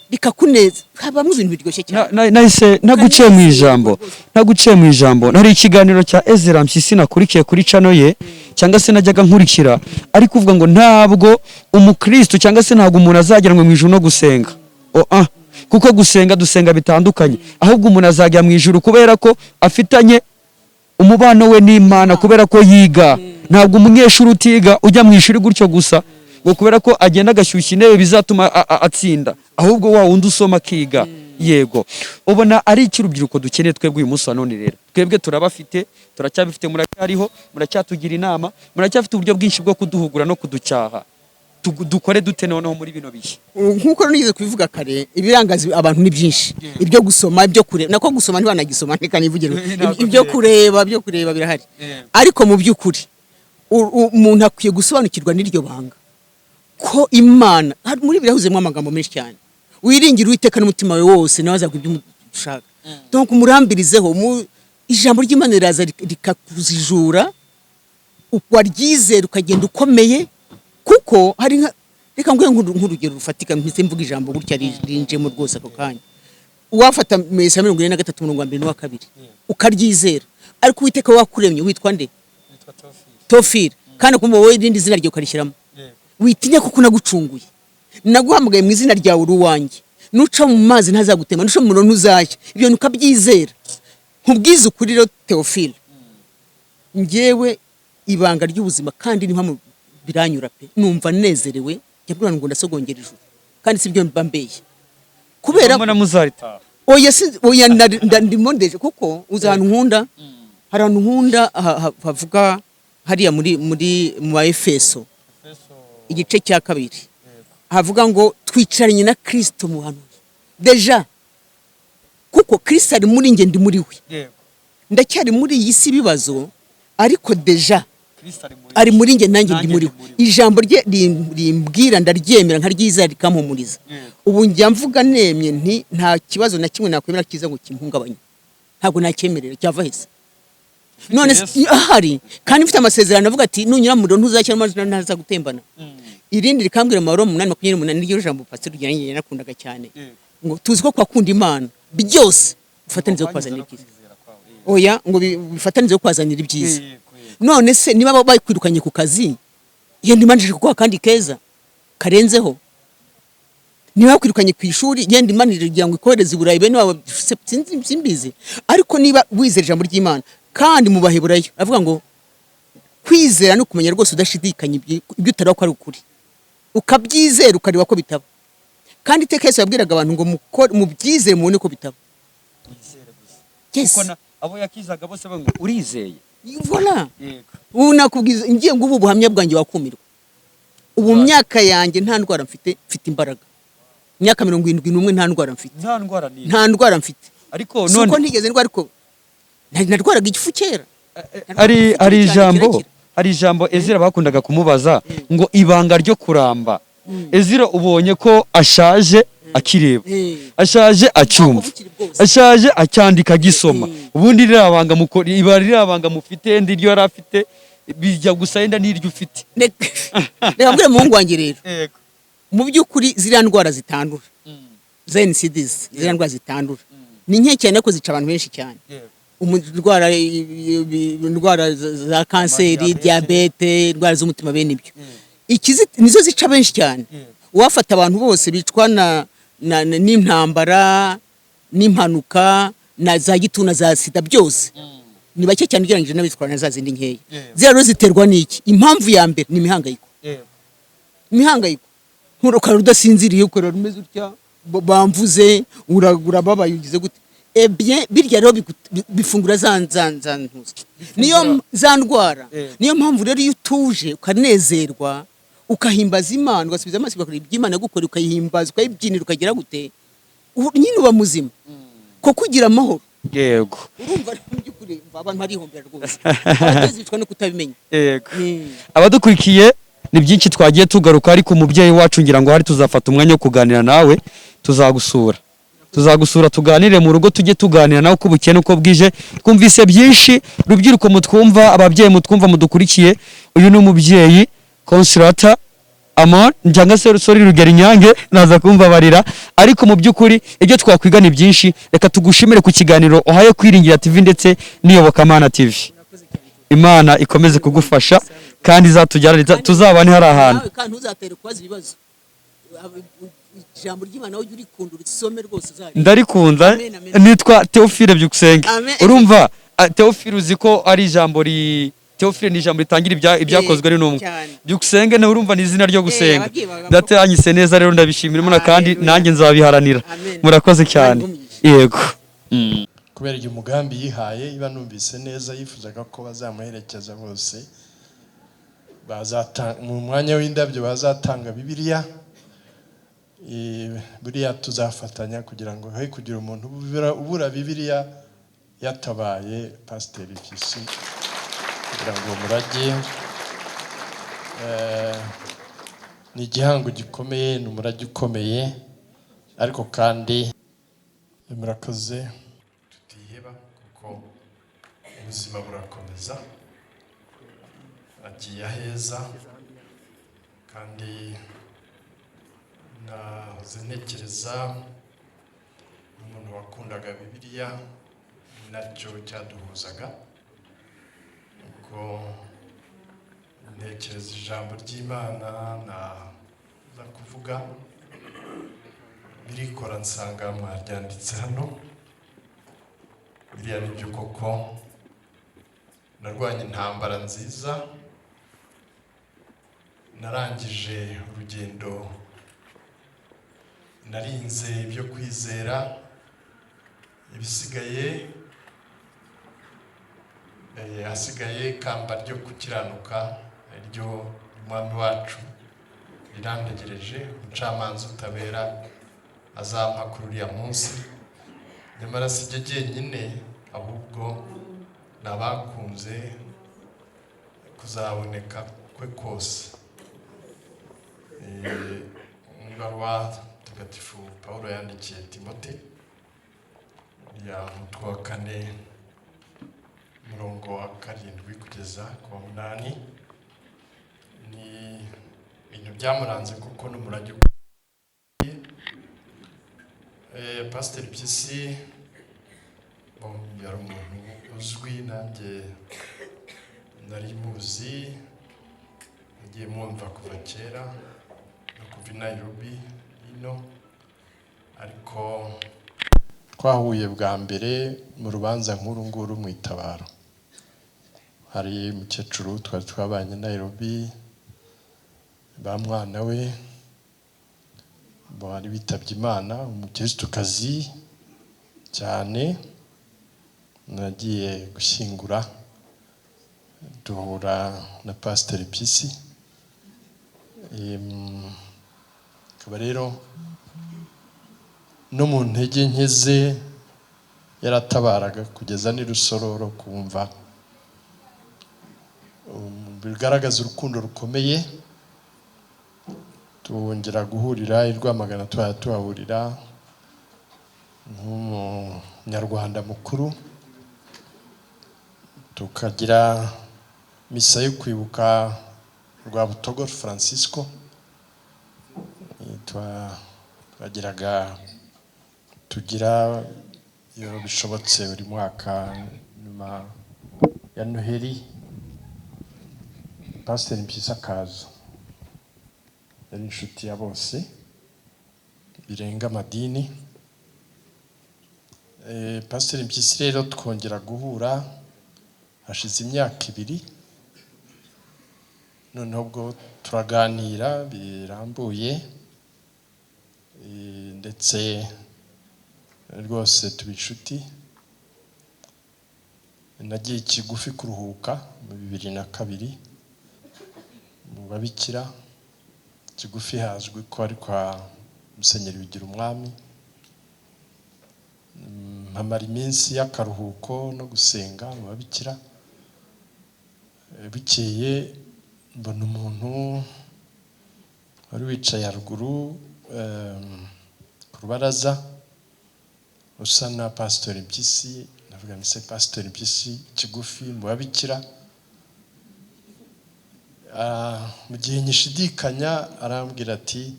rikakuneza, habamo ibintu biryoshye cyane. Nahise naguciye mu ijambo, naguciye mu ijambo. Hari ikiganiro cya Ezra Mpyisi nakurikiye kuri channel ye, cyangwa se najyaga nkurikira, ari kuvuga ngo ntabwo umukristo, cyangwa se ntabwo umuntu azagera mu ijuru no gusenga. Oh, ah. Kuko gusenga dusenga bitandukanye, ahubwo umuntu azajya mu ijuru kubera ko afitanye umubano we n'Imana, kubera ko yiga. Ntabwo umunyeshuri utiga ujya mu ishuri gutyo gusa ngo kubera ko agenda agashyushya intebe bizatuma atsinda, ahubwo wa wundi usoma akiga. Yego, ubona ari iki urubyiruko dukeneye twebwe uyu munsi wa none? Rero twebwe turabafite, turacyabifite, muracyariho, muracyatugira inama, muracyafite uburyo bwinshi bwo kuduhugura no kuducyaha. Dukore dute noneho muri bino bihe? Nk'uko nigeze kubivuga kare, ibirangaza abantu ni byinshi: ibyo gusoma, ibyo kureba. Nako gusoma ntibanagisoma, reka nivugire. Ntabwo Ibyo kureba, ibyo kureba birahari, ariko mu by'ukuri umuntu akwiye gusobanukirwa n'iryo banga ko Imana muri Bibiliya huzuyemo amagambo menshi cyane: "Wiringire Uwiteka n'umutima wawe wose, nawe azaguha ibyo ushaka." Donc umurambirizeho ijambo ry'Imana riraza rikakuzijura, waryizera ukagenda ukomeye. Kuko hari nka, reka nguhe nk'urugero rufatika, mpise mvuga ijambo gutya rinjemo rwose ako kanya. Uwafata Mesa 43 umurongo wa mbere n'uwa kabiri, ukaryizera, ariko Uwiteka wakuremye, witwa nde? Tofili. Kandi ukumva wowe irindi zina ryawe ukarishyiramo: "Witinya kuko nagucunguye, naguhamagaye mu izina ryawe, uri uwanjye. Nuca mu mazi ntazagutema, nuca mu muriro ntuzashya." Ibyo bintu ukabyizera. Nkubwize ukuri rero Theophile, njyewe ibanga ry'ubuzima, kandi ni mpamvu biranyura pe, numva nezerewe, njya mbwira ngo ndasogongera ijuru, kandi si byo mba mbeye kubera Mbona muzaritaha. Oya, si oya, ndimo ndeje, kuko uzi ahantu nkunda, hari ahantu nkunda havuga hariya muri mu Efeso igice cya 2, havuga ngo twicaranye na Kristo mu hantu déjà, kuko Kristo ari muri njye, ndi muri we. Ndacyari muri iyi si ibibazo, ariko déjà ari muri njye, nanjye ndi muri we. Ijambo rye rimbwira ndaryemera, nkaryizera, rikampumuriza. Ubu njya mvuga nemye nti nta kibazo na kimwe nakwemera kiza ngo kimpungabanye, ntabwo nacyemerera, cyava hese none se? Ahari kandi mfite amasezerano avuga ati nunyura mu muriro ntuzakira, amazi ntazagutembana. Irindi rikambwira mu Baroma 8:28, niryo jambo pastor Rugira nakundaga cyane, ngo tuzi ko kwakunda Imana byose bifatanyije kwazanira ibyiza. Oya, ngo bifatanyije kwazanira ibyiza. None se niba bakwirukanye ku kazi, yenda Imana ije kuguha akandi keza karenzeho. Niba bakwirukanye ku ishuri, yenda Imana kugira ngo ikohereze i Burayi bene wabo, sinzi, simbizi. Ariko niba wizera ijambo ry'Imana, kandi mu Baheburayo avuga ngo kwizera no kumenya rwose udashidikanya ibyo utareba ko ari ukuri, ukabyizera ukareba ko bitaba. Kandi iteka Yesu yabwiraga abantu ngo mubyizere mubone ko bitaba. Yes. Kuko abo yakizaga bose bavuga ngo urizeye. Voilà. Ubu nakubwiza ngiye ngo ubu buhamya bwanjye wakumirwa. Ubu myaka yanjye nta ndwara mfite, mfite imbaraga. Imyaka 71 nta ndwara mfite. Nta ndwara ni Nta ndwara mfite. Ariko Si uko none ntigeze ndwara, ariko narwaraga igifu kera. Ari Cyane ijambo kirakira. Hari ijambo Ezira bakundaga kumubaza ngo ibanga ryo kuramba. Ezira ubonye ko ashaje akireba, ashaje acyumva, Bukiri bwose. ashaje acyandika, agisoma. Ubundi ririya banga iba ririya banga mufite, ndi iryo yari afite bijya gusa yenda n'iryo ufite. Reka mbwire muhungu wanjye rero, mu by'ukuri ziriya ndwara zitandura za NCDs, ziriya ndwara zitandura ni nke cyane, ariko zica abantu benshi cyane. Indwara za kanseri, diyabete, indwara z'umutima, bene ibyo. Nizo zica benshi cyane. Uwafata abantu bose bicwa n'intambara, n'impanuka, na za gituna, za sida, byose ni bake cyane ugereranyije n'abitwara na za zindi nkeya. Ziriya rero ziterwa n'iki? Impamvu ya mbere ni imihangayiko. Imihangayiko, nturukara udasinziriye, ukarara umeze utya, bamvuze, urababaye, ugize gute? Eh bien, birya rero bifungura za ntuzi, niyo za ndwara. Niyo mpamvu rero iyo utuje ukanezerwa. Ukahimbaza Imana, ugasubiza amaso, ugakora iby'Imana gukora, ukayihimbaza, ukayibyinira, ukagira gute, nyine uba muzima kuko ugira amahoro. Urumva mu by'ukuri abantu barihombera rwose, abageze bicwa no kutabimenya. Abadukurikiye, ni byinshi twagiye tugaruka, ariko umubyeyi wacu ngira ngo hari tuzafata umwanya wo kuganira nawe, tuzagusura tuganire mu rugo, tujye tuganira nawe uko bukeye uko bwije. Twumvise byinshi, rubyiruko mutwumva, ababyeyi mutwumva mudukurikiye, uyu ni umubyeyi Consolata Amon cyangwa se Rusori Rugero Inyange, naza kumbabarira, ariko mu by'ukuri ibyo twakwiga ni byinshi. Reka tugushimire ku kiganiro uhaye Kwiringira TV ndetse n'Iyobokamana TV. Imana ikomeze kugufasha kandi izatujyana tuzabane hari ahantu. Nawe kandi ntuzatere kubaza ibibazo. Ijambo ry'Imana ujye urikunda, urisome rwose, uzarebe. Ndarikunda. Amen, amen. Nitwa Theophile Byukusenge. Amen. Urumva Theophile, uzi ko ari ijambo ri Theophile ni ijambo ritangira ibyakozwe n'intumwa. Cyane. Byukusenge nawe urumva ni izina ryo gusenga. Ababyeyi bawe Data yanyise neza rero, ndabishimira Imana kandi Hallelujah. nanjye nzabiharanira. Amen. Murakoze cyane. Imana iguhe. Yego. Kubera igihe umugambi yihaye, iba numvise neza, yifuzaga ko bazamuherekeza bose, bazatanga mu mwanya w'indabyo bazatanga Bibiliya. Buriya tuzafatanya kugira ngo he kugira umuntu ubura Bibiliya yatabaye Pasiteri Mpyisi, kugira ngo uwo murage ni igihango gikomeye, ni umurage ukomeye. Ariko kandi murakoze, tutiheba kuko ubuzima burakomeza, agiye aheza. Kandi nahoze ntekereza n'umuntu wakundaga Bibiliya, nacyo cyaduhuzaga, ubwo ntekereza ijambo ry'Imana naza kuvuga birikora, nsanga mwaryanditse hano. Biriya ni byo koko, narwanye intambara nziza, narangije urugendo, narinze ibyo kwizera, ibisigaye hasigaye ikamba ryo gukiranuka ryo Umwami wacu rirantegereje, umucamanza utabera azampa kuri uriya munsi. Nyamara si jye jyenyine, ahubwo ni abakunze kuzaboneka kwe kose. Mu ibaruwa Mutagatifu Pawulo yandikiye Timote ya mutwe wa 4, umurongo wa 7 kugeza ku wa 8, ni ibintu byamuranze kuko n'umurage ukomeye. Pasiteri Mpyisi bon, yari umuntu uzwi, nanjye nari muzi, nagiye mwumva kuva kera no kuva i Nairobi ino, ariko twahuye bwa mbere mu rubanza nk'uru nguru mu itabaro. Hari umukecuru twari twabanye i Nairobi, ba mwana we bari bitabye Imana, umukirisitu cyane, nagiye gushyingura duhura na Pasiteri Mpyisi. Akaba rero no mu ntege nke ze yaratabaraga kugeza n'i Rusororo kumva. Bigaragaza urukundo rukomeye. Twongera guhurira i Rwamagana, tuhaya tuhahurira nk'umunyarwanda mukuru, tukagira misa yo kwibuka Rwabutogo Francisco. Twagiraga tugira iyo bishobotse buri mwaka nyuma ya Noheli, Pasiteri Mpyisi akaza. Yari inshuti ya bose birenga amadini. Pasiteri Mpyisi rero twongera guhura hashize imyaka 2, noneho ubwo turaganira birambuye, ndetse rwose tuba inshuti. Nagiye kigufi kuruhuka mu 2002 mu babikira. Kigufi hazwi ko ari kwa Musenyeri Bigirumwami. Mpamara iminsi y'akaruhuko no gusenga mu babikira. Bukeye mbona umuntu wari wicaye haruguru ku rubaraza usa na Pasitori Mpyisi. Ndavuga nti: "Se Pasitori Mpyisi Kigufi mu babikira?" Mu gihe nyishidikanya arambwira ati: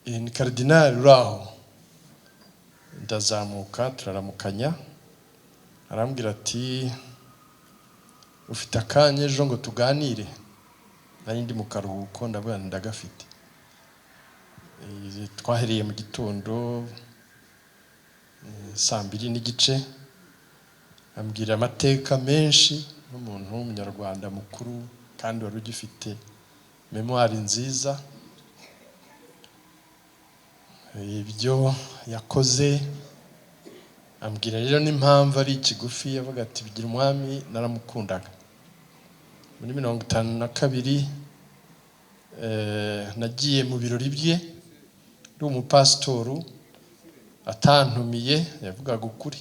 "Ni karidinali uri aho." Ndazamuka, turaramukanya. Arambwira ati: "Ufite akanya ejo ngo tuganire?" Nari ndi mu karuhuko. Ndavuga nti: "Ndagafite." Twahereye mu gitondo 2:30, ambwira amateka menshi nk'umuntu w'umunyarwanda mukuru kandi wari ugifite mémoire nziza, ibyo yakoze. Ambwira rero n'impamvu ari Kigufi. Yavuga ati: "Bigirumwami naramukundaga. Muri 52 nagiye mu birori bye ndi umupasitoru atantumiye." Yavugaga ukuri,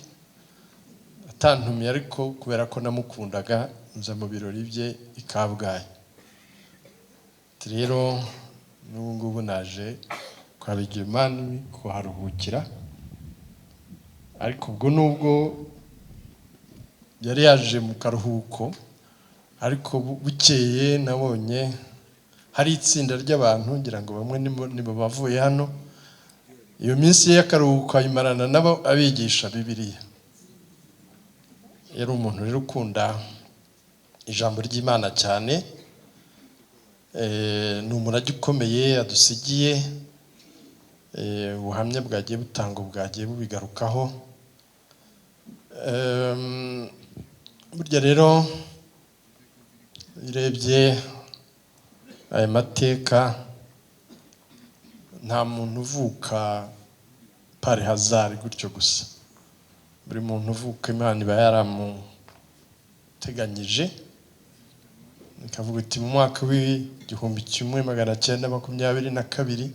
atantumiye, ariko kubera ko namukundaga nza mu birori bye i Kabgayi. Ati: "Rero n'ubu ngubu naje kwa Bigirumwami kuharuhukira." Ariko ubwo nubwo yari yaje mu karuhuko, ariko bukeye nabonye hari itsinda ry'abantu, ngira ngo bamwe nibo bavuye hano. Iyo minsi ye y'akaruhuko ayimarana nabo, abigisha Bibiliya. Yari umuntu rero ukunda ijambo ry'Imana cyane. Ni umurage ukomeye adusigiye. Ubuhamya bwagiye butangwa bwagiye bubigarukaho. Burya rero urebye aya mateka, nta muntu uvuka par hasard gutyo gusa. Buri muntu uvuka Imana iba yaramuteganyije, ikavuga iti: "Mu mwaka w'1922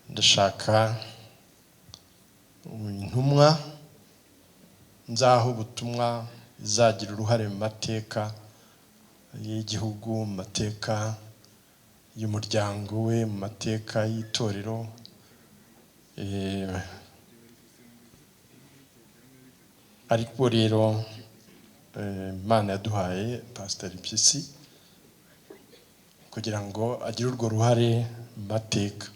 ndashaka intumwa nzaha ubutumwa izagira uruhare mu mateka y'igihugu, mu mateka y'umuryango we, mu mateka y'itorero." Ariko rero Imana yaduhaye Pasiteri Mpyisi kugira ngo agire urwo ruhare mu mateka,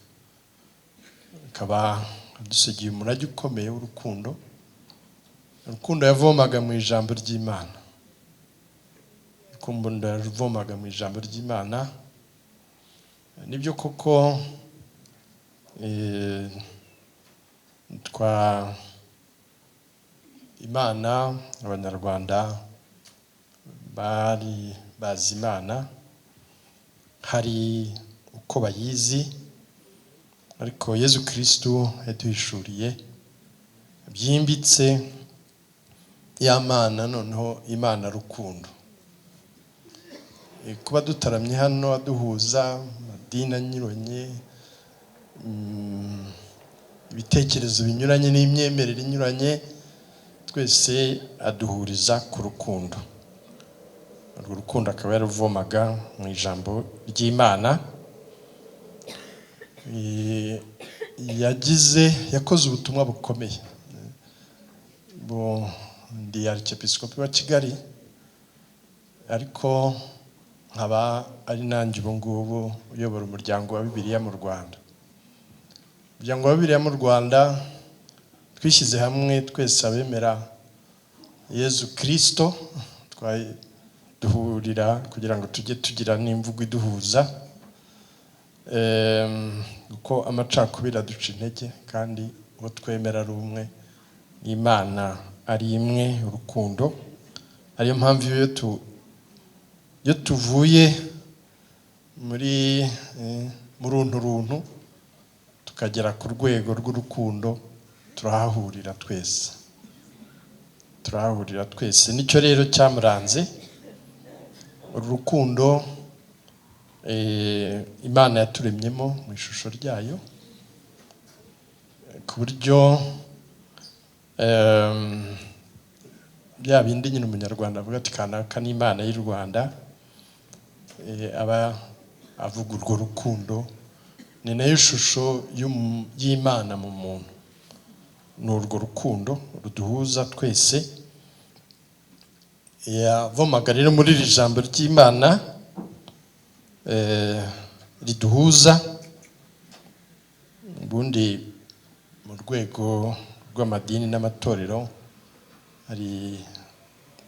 akaba adusigiye umurage ukomeye w'urukundo, urukundo yavomaga mu ijambo ry'Imana, urukundo yavomaga mu ijambo ry'Imana. Nibyo koko, twa Imana, Abanyarwanda bari bazi Imana, hari uko bayizi, ariko Yezu Kirisitu yaduhishuriye byimbitse ya Mana, noneho Imana rukundo. Kuba dutaramye hano aduhuza amadini anyuranye, ibitekerezo binyuranye n'imyemerere inyuranye, twese aduhuriza ku rukundo. Urwo rukundo akaba yaruvomaga mu ijambo ry'Imana. Yakoze ubutumwa bukomeye. Ndi Arkiyepiskopi wa Kigali, ariko nkaba ari nanjye ubu ngubu uyobora Umuryango wa Bibiliya mu Rwanda. Umuryango wa Bibiliya mu Rwanda, twishyize hamwe twese abemera Yezu Kirisito, duhurira kugira ngo tujye tugira n'imvugo iduhuza, kuko amacakubiri aduca intege kandi uwo twemera ari umwe, n'Imana ari imwe, urukundo. Ariyo mpamvu iyo tuvuye muri runtu runtu tukagera ku rwego rw'urukundo, turahahurira twese, turahahurira twese. Nicyo rero cyamuranze, uru rukundo. Imana yaturemyemo mu ishusho ryayo, ku buryo bya bindi nyine umunyarwanda avuga ati kanaka ni Imana y'u Rwanda, aba avuga urwo rukundo. Ni nayo shusho y'Imana mu muntu, ni urwo rukundo ruduhuza twese. Yavomaga rero muri iri jambo ry'Imana riduhuza. Ubundi mu rwego rw'amadini n'amatorero hari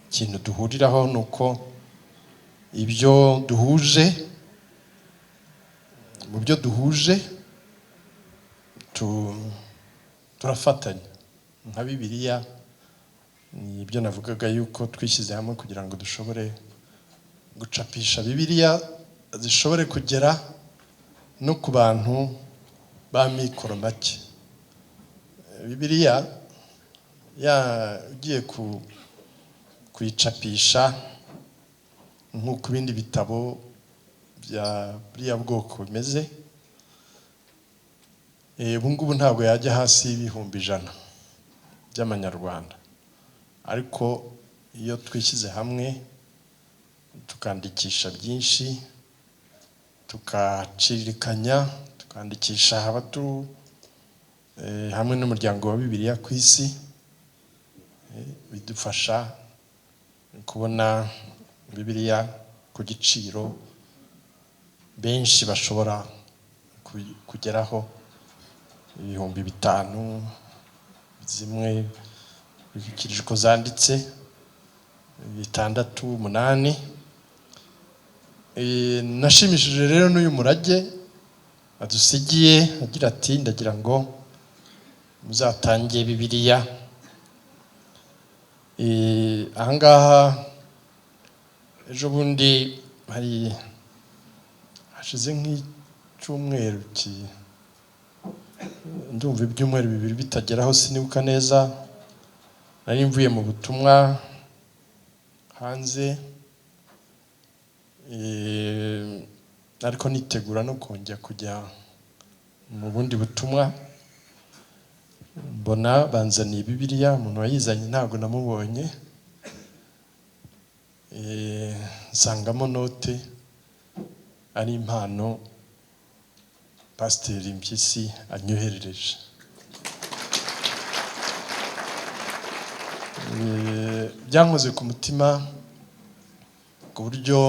ikintu duhuriraho, ni uko ibyo duhuje, mu byo duhuje turafatanya. Nka Bibiliya ni ibyo navugaga yuko twishyize hamwe kugira ngo dushobore gucapisha Bibiliya zishobore kugera no ku bantu ba mikoro make. Bibiliya ya ugiye kuyicapisha nk'uko ibindi bitabo bya buriya bwoko bimeze, ubu ngubu ntabwo yajya hasi y'ibihumbi 100 by'amanyarwanda. Ariko iyo twishyize hamwe tukandikisha byinshi, tukacirikanya, tukandikisha abatu hamwe n'umuryango wa Bibiliya ku isi, bidufasha kubona Bibiliya ku giciro benshi bashobora kugeraho, 5000 zimwe ukurikije uko zanditse, 6, 8. Nashimishije rero n'uyu murage adusigiye agira ati ndagira ngo muzatange Bibiliya. Ahangaha ejo bundi hari hashize nk'icyumweru, ndumva ibyumweru 2 bitageraho, sinibuka neza, nari mvuye mu butumwa hanze, ariko nitegura no kongera kujya mu bundi butumwa, mbona banzaniye Bibiliya. Umuntu wayizanye ntabwo namubonye, nsangamo note ari impano Pasiteri Mpyisi anyoherereje. Byankoze ku mutima ku buryo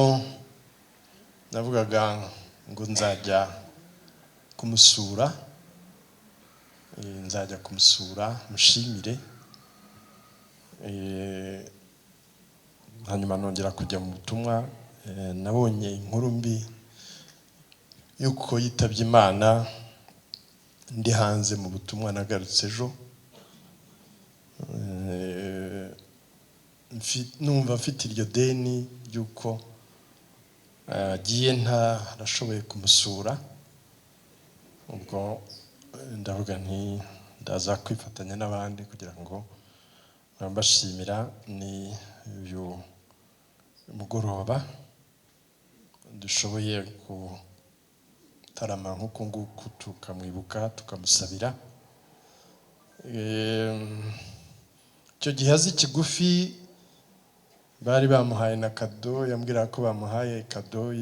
navugaga ngo nzajya kumusura, nzajya kumusura mushimire. Hanyuma nongera kujya mu butumwa, nabonye inkuru mbi yuko yitabye Imana ndi hanze mu butumwa, nagarutse ejo. Numva mfite iryo deni ry'uko agiye ntarashoboye kumusura. Ubwo ndavuga nti ndaza kwifatanya n'abandi kugira ngo mbashimira. Ni uyu mugoroba dushoboye gutarama nk'uku nguku, tukamwibuka, tukamusabira. Icyo gihe azi kigufi bari bamuhaye na kado, yambwiraga ko bamuhaye kado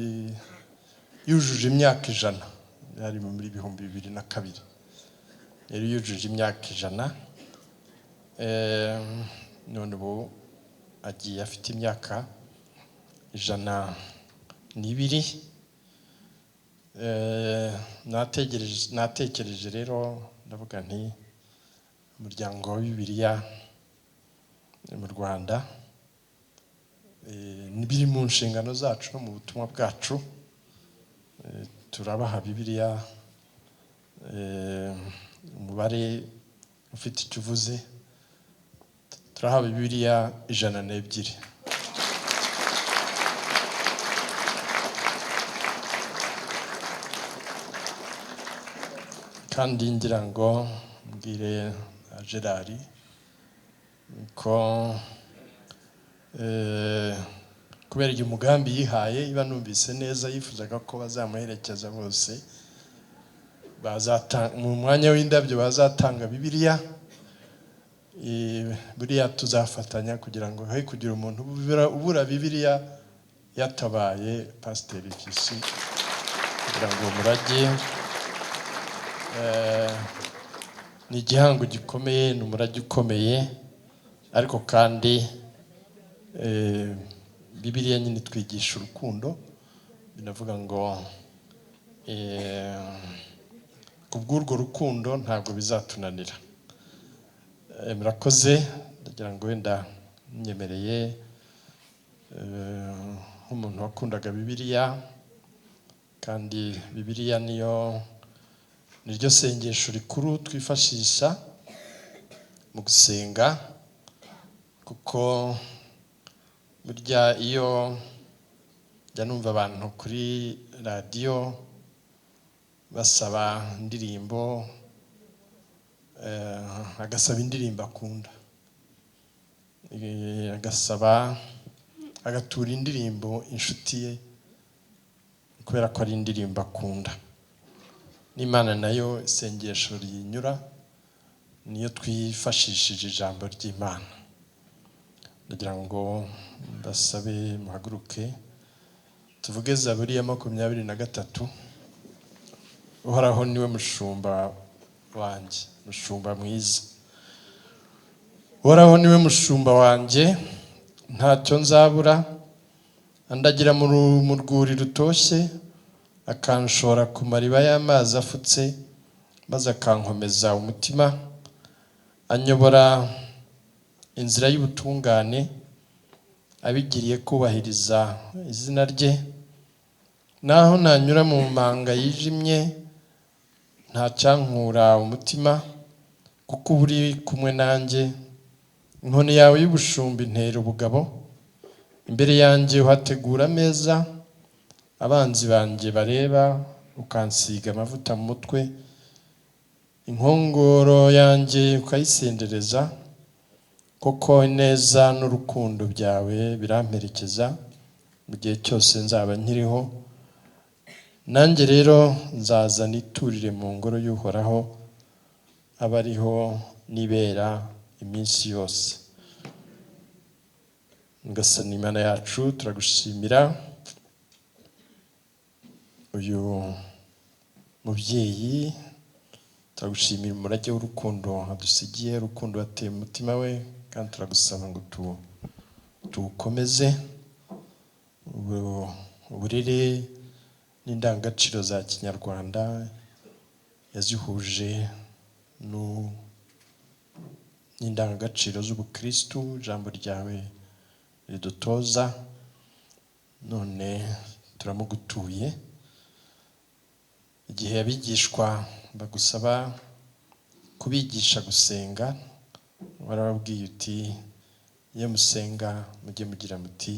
yujuje imyaka 100, yari muri 2002, yari yujuje imyaka 100. None ubu agiye afite imyaka 102. Natekereje rero ndavuga nti umuryango wa Bibiliya mu Rwanda biri mu nshingano zacu no mu butumwa bwacu, turabaha Bibiliya umubare ufite icyo uvuze, turaha Bibiliya 102. Kandi ngira ngo mbwire Gerard ko Kubera igihe umugambi yihaye, iba numvise neza, yifuzaga ko bazamuherekeza bose, bazatanga mu mwanya w'indabyo, bazatanga Bibiliya. Buriya tuzafatanya kugira ngo he kugira umuntu ubura Bibiliya yatabaye Pasiteri Mpyisi, kugira ngo uwo murage, ni igihango gikomeye, ni umurage ukomeye. Ariko kandi Bibiliya nyine twigisha urukundo, binavuga ngo ku bw'urwo rukundo ntabwo bizatunanira. Murakoze. Ndagira ngo wenda nyemereye, nk'umuntu wakundaga Bibiliya, kandi Bibiliya niyo niryo sengesho rikuru twifashisha mu gusenga, kuko burya iyo njya numva abantu kuri radiyo basaba indirimbo, agasaba indirimbo akunda, agasaba, agatura indirimbo inshuti ye kubera ko ari indirimbo akunda. N'Imana nayo isengesho riyinyura niyo twifashishije ijambo ry'Imana. Ndagira ngo mbasabe muhaguruke tuvuge Zaburi ya 23: "Uhoraho niwe mushumba wanjye, mushumba mwiza. Uhoraho niwe mushumba wanjye, ntacyo nzabura. Andagira mu rwuri rutoshye, akanshora ku mariba y'amazi afutse, maze akankomeza umutima. Anyobora inzira y'ubutungane, abigiriye kubahiriza izina rye. Naho nanyura mu manga yijimye, ntacyankura umutima, kuko uba uri kumwe nanjye. Inkoni yawe y'ubushumba intera ubugabo. Imbere yanjye uhategura ameza, abanzi banjye bareba, ukansiga amavuta mu mutwe, inkongoro yanjye ukayisendereza. Koko ineza n'urukundo byawe biramperekeza mu gihe cyose nzaba nkiriho. Nanjye rero nzaza niturire mu ngoro y'Uhoraho, abe ariho nibera iminsi yose." Nyagasani Imana yacu, turagushimira uyu mubyeyi, turagushimira umurage w'urukundo adusigiye, urukundo wateye mu mutima we, kandi turagusaba ngo tuwukomeze. Uburere n'indangagaciro za kinyarwanda yazihuje n'indangagaciro z'ubukristu, ijambo ryawe ridutoza. None turamugutuye. Igihe abigishwa bagusaba kubigisha gusenga, warababwiye uti: "Iyo musenga mujye mugira muti: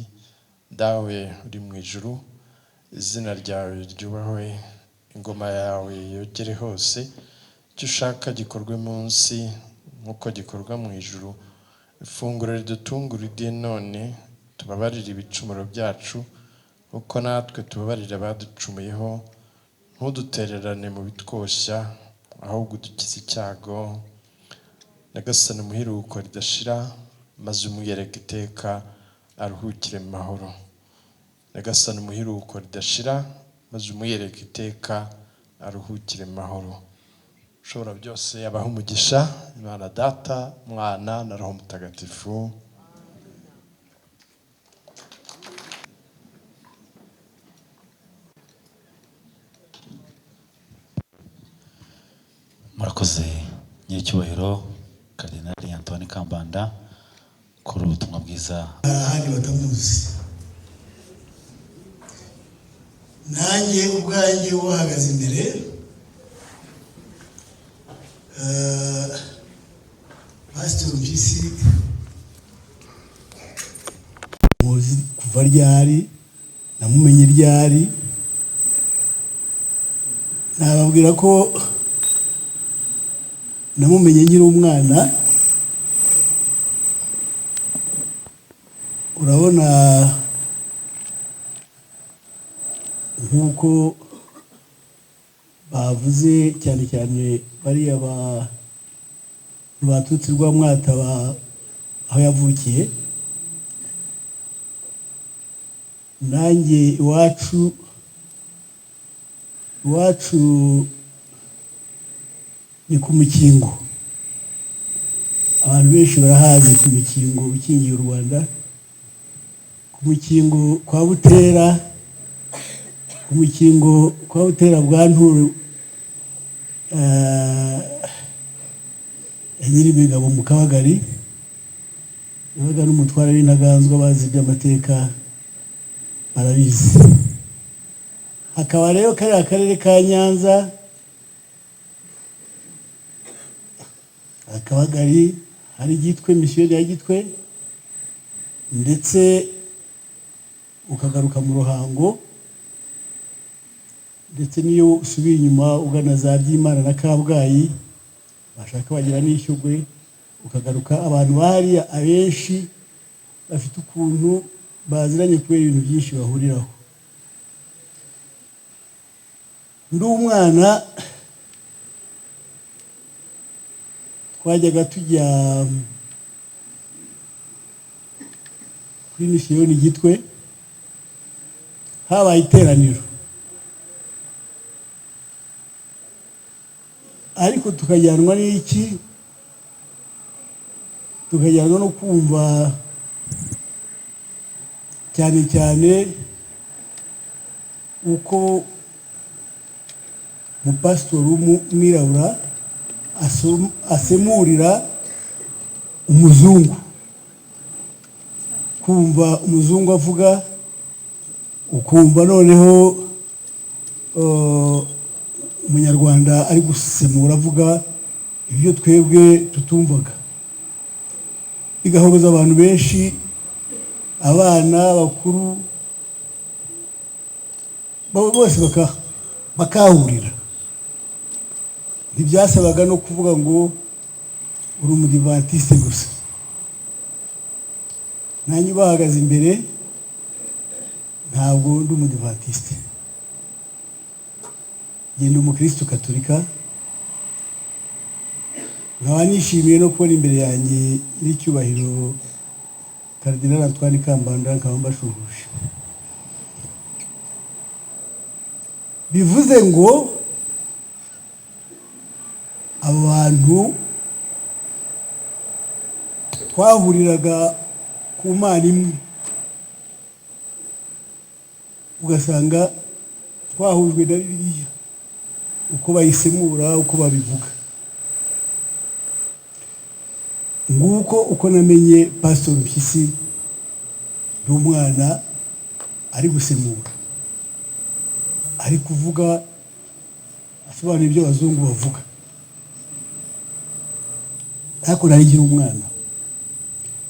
'Dawe uri mu ijuru, izina ryawe ryubahwe, ingoma yawe yogere hose, icyo ushaka gikorwe munsi nk'uko gikorwa mu ijuru. Ifunguro ridutunga uriduhe none, tubabarire ibicumuro byacu kuko natwe tubabarira abaducumuyeho, ntudutererane mu bitwoshya, ahubwo udukize icyago.' Nyagasani, umuhe iruhuko ridashira, maze umwiyereke iteka, aruhukire mu mahoro. Nyagasani, umuhe iruhuko ridashira, maze umwiyereke iteka, aruhukire mu mahoro." Ushobora byose abaha umugisha, Imana Data, Mwana na Roho Mutagatifu. Murakoze nyiricyubahiro Karidinali Antoine Kambanda kuri ubu butumwa bwiza. Hari ahandi batamuzi. Nanjye ubwanjye uhagaze imbere, Pastor Mpyisi muzi kuva ryari, namumenye ryari, nababwira ko namumenye nkiri umwana. Urabona Nk'uko bavuze, cyane cyane bariya baturutse Rwamwata, aho yavukiye, nanjye iwacu ni ku Mukingo. Abantu benshi barahazi ku Mukingo ukingiye u Rwanda, ku Mukingo kwa Butera, ku Mukingo kwa Butera bwa Nturu, Nyirimigabo mu Kabagari, yabaga n'umutware w'Intaganzwa. Bazi iby'amateka barabizi. Hakaba rero kariya karere ka Nyanza, Akabagari, hari Gitwe, misiyoni ya Gitwe, ndetse ukagaruka mu Ruhango, ndetse n'iyo usubiye inyuma ugana za Byimana na Kabgayi, bashaka bagira n'Ishyogwe, ukagaruka. Abantu bahariya abenshi bafite ukuntu baziranye kubera ibintu byinshi bahuriraho. Ndi umwana twajyaga tujya kuri misiyoni Gitwe, habaye iteraniro, ariko tukajyanwa n'iki? Tukajyanwa no kumva cyane cyane uko umupasitori w'umwirabura asemurira umuzungu, kumva umuzungu avuga, ukumva noneho umunyarwanda ari gusemura avuga ibyo twebwe tutumvaga, bigahuruza abantu benshi, abana bakuru bose bakahurira. Ntibyasabaga no kuvuga ngo uri umudivantiste gusa. Nanjye ubahagaze imbere ntabwo ndi umudivantiste, ngenda umukristo katolika, nkaba nishimiye no kubona imbere yanjye n'icyubahiro Cardinal Antoine Kambanda, nkaba mbashuhuje. Bivuze ngo abantu twahuriraga ku Mana imwe, ugasanga twahujwe na Bibiliya, uko bayisemura, uko babivuga. Nguko uko namenye Pastor Mpyisi, ndi umwana, ari gusemura, ari kuvuga, asobanura ibyo abazungu bavuga, ariko nari nkiri umwana.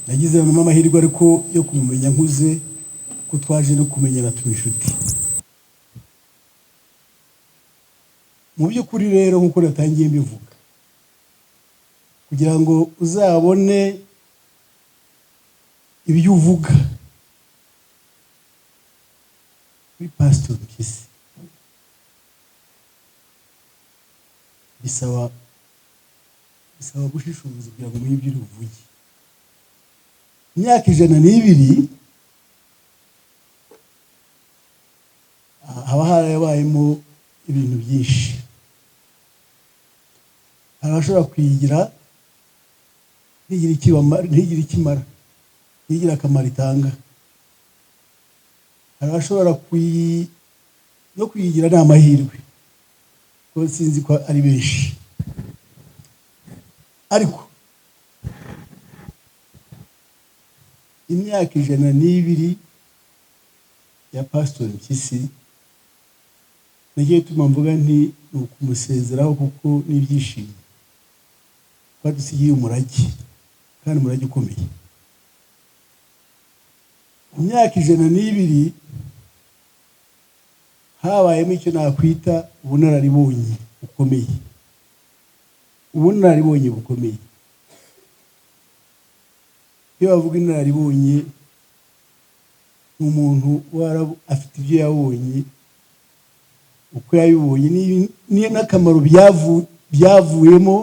Nagize amahirwe ariko yo kumumenya nkuze, ko twaje no kumenyana tuba inshuti. Mu by'ukuri rero, nk'uko natangiye mbivuga, kugira ngo uzabone ibyo uvuga kuri Pastor Mpyisi, bisaba gushishoza kugira ngo umenye ibyo uri buvuge. Imyaka 102 haba harabayemo ibintu byinshi. Hari abashobora kuyigira ntigire ikimara, ntigire akamaro itanga. Hari abashobora no kuyigira ni amahirwe, kuko sinzi ko ari benshi. Ariko imyaka 102 ya Pastor Mpyisi nagiye ituma mvuga nti ni ukumusezeraho, kuko n'ibyishimo twadusigiye umurage, kandi umurage ukomeye. Imyaka 102 habayemo icyo nakwita ubunararibonye bukomeye, ubunararibonye bukomeye. Iyo bavuga inararibonye, ni umuntu afite ibyo yabonye Uko yabibonye n'akamaro byavuyemo,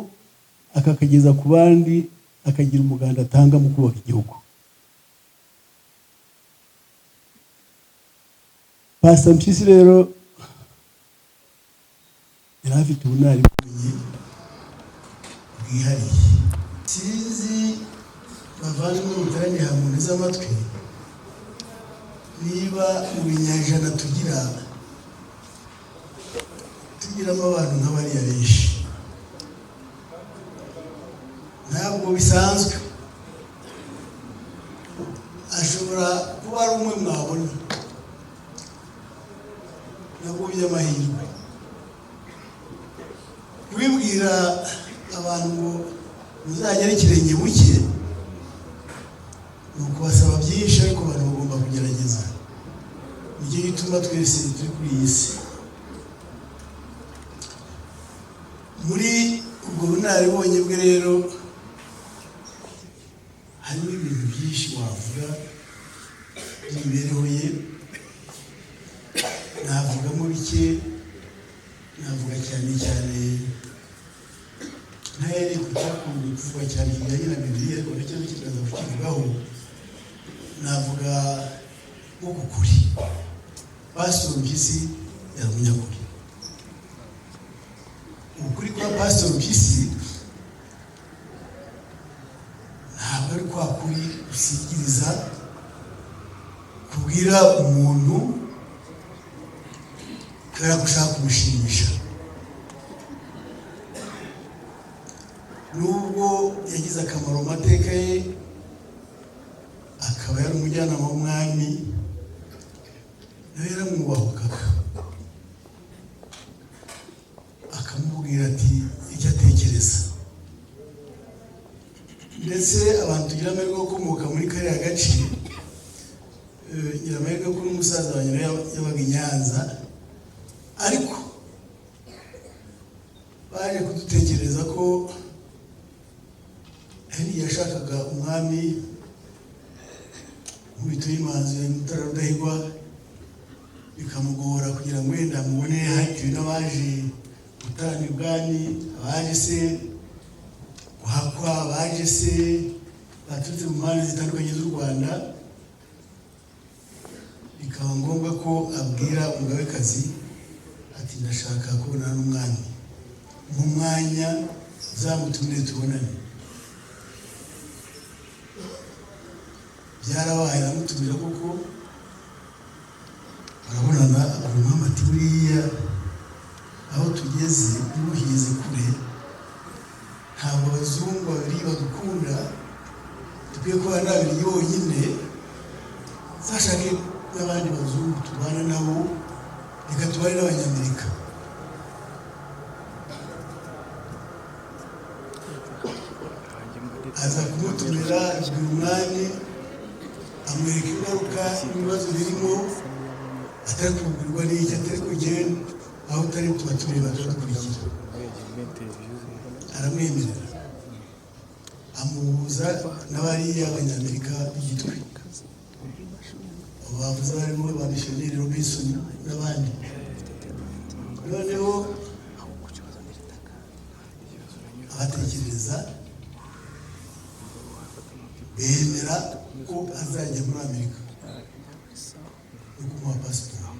akakageza ku bandi, akagira umuganda atanga mu kubaka igihugu. Pastor Mpyisi rero yari afite ubunararibonye bwihariye. Sinzi, bavandimwe muteraniye hamwe munteze amatwi, niba mu binyejana tugiramo abantu nk'abariya benshi. Ntabwo bisanzwe, ashobora kuba ari umwe mwabona nabwo by'amahirwe. Kubibwira abantu ngo muzagere ikirenge muke ni ukubasaba byinshi, ariko abantu bagomba kugerageza. Nicyo gituma twese turi kuri iyi si. Muri ubwo bunararibonye bwe rero harimo ibintu byinshi wavuga by'imibereho ye. Navugamo bike, navuga cyane cyane ntahereye ku cyakunze kuvugwa cyane kijyanye na Bibiliya, ariko nacyo kikaza kukivugaho. Navuga nko ku kuri. Pastor Mpyisi yari umunyakuri. Ukuri kwa Pastor Mpyisi ntabwo ari kwa kuri usigiriza kubwira umuntu kubera ko ushaka kumushimisha. Nubwo yagize akamaro mu mateka ye, akaba yari umujyanama w'umwami, nawe yaramwubahukaga, akamubwira ati icyo atekereza. Ndetse abantu tugira amahirwe yo gukomoka muri kariya gace, ngira amahirwe ko n'umusaza wanjye nawe yabaga i Nyanza, ariko baje kudutekereza ko Henry yashakaga umwami Nkubito y'Imanzi Mutara Rudahigwa, bikamugora kugira ngo wenda amubone hatewe n'abaje gutanga ibwami, abaje se guhakwa, abaje se baturutse mu mpande zitandukanye z'u Rwanda. Bikaba ngombwa ko abwira umugabekazi ati ndashaka kubonana n'umwami, mu mwanya uzamutumire tubonane. Byarabaye, aramutumira kuko barabonana. Abwira umwami ati buriya aho tugeze ntibuhize kure, ntabwo abazungu babiri badukunda, dukwiye kuba n'abiri yonyine, zashake n'abandi bazungu tubana nabo, reka tubane n'Abanyamerika. Aza kumutumira, abwira umwami, amwereka ingaruka n'ibibazo birimo, atari kubwirwa n'iki, atari kugenda aho utari tuba tureba turadukurikira. Aramwemerera, amuhuza n'abariya Abanyamerika b'Igitwe bavuze, barimo ba misiyoneri Robinson n'abandi. Noneho abatekereza bemera ko azajya muri Amerika no kumuha pasiporo.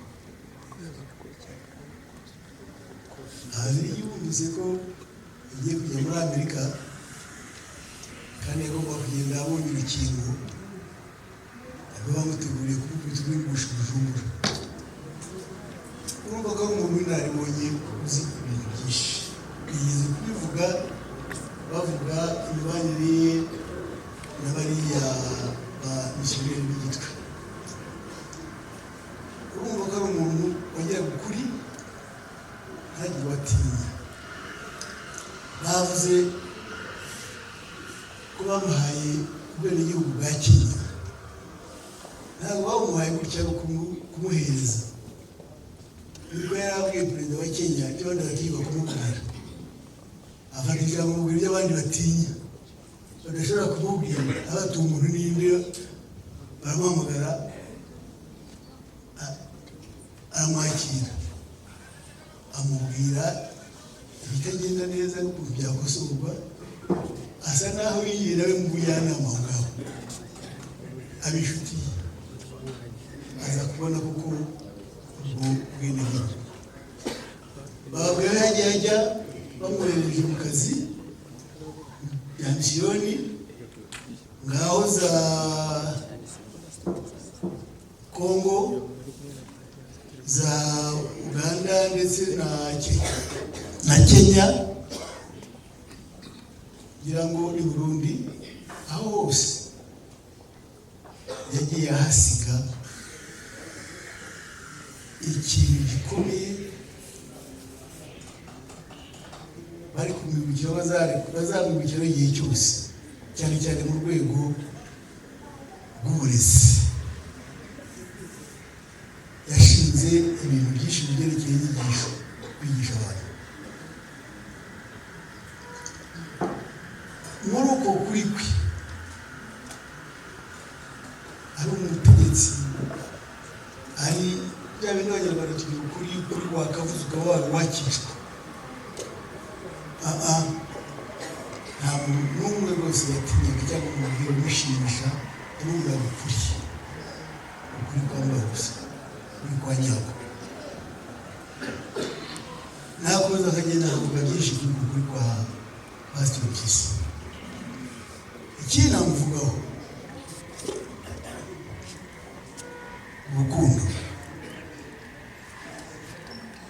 Ababiligi bumvise ko agiye kujya muri Amerika kandi yagomba kugenda abonye urukingo, nabwo bamuteguriye kumukubita urw'ingusho Bujumbura. Urumva ko ari umuntu w'inararibonye uzi ibintu byinshi. Yigeze kubivuga, bavuga imibanire ye n'abariya ba misiyoneri b'Igitwe. Urumva ko ari umuntu wageraga ukuri ntagire uwo atinya. Bavuze ko bamuhaye ubwenegihugu bwa Kenya, ntabwo bamuhaye gutya kumuhereza, nibwo yari abwiye perezida wa Kenya ibyo abandi batinya kumubwira, afata ijambo amubwira ibyo abandi batinya badashobora kumubwira. Abatuye umuntu n'indi baramuhamagara, aramwakira. Amubwira ibitagenda neza n'ukuntu byakosorwa, asa naho yigiye nawe mu bujyanama aho ngaho, aba inshuti ye, aza kubona koko ubwo bwenegihugu. Bababwira aho yagiye ajya, bamwohereje mu kazi ya misiyoni ngaho za Kongo, za Uganda ndetse na Kenya, ngira ngo ni Burundi. Aho hose yagiye ahasiga ikintu gikomeye bari kumwibukiraho, bazamwibukiraho igihe cyose, cyane cyane mu rwego rw'uburezi. Yashinze ibintu byinshi mu byerekeye inyigisho, kwigisha abantu. Muri uko kuri kwe, ari umutegetsi, ari bya bindi Abanyarwanda tugira ukuri, kuri wakavuze ukaba wakicwa. Nta muntu n'umwe rwose yatinyaga cyangwa umubwira umushimisha, yamubwiraga ukuri, ukuri kwambaye ubusa, ukuri kwa nyako. Nakomeza akagenda akavuga byinshi kuri uku kuri kwa Pasiteri Mpyisi. Ikindi namuvugaho, urukundo.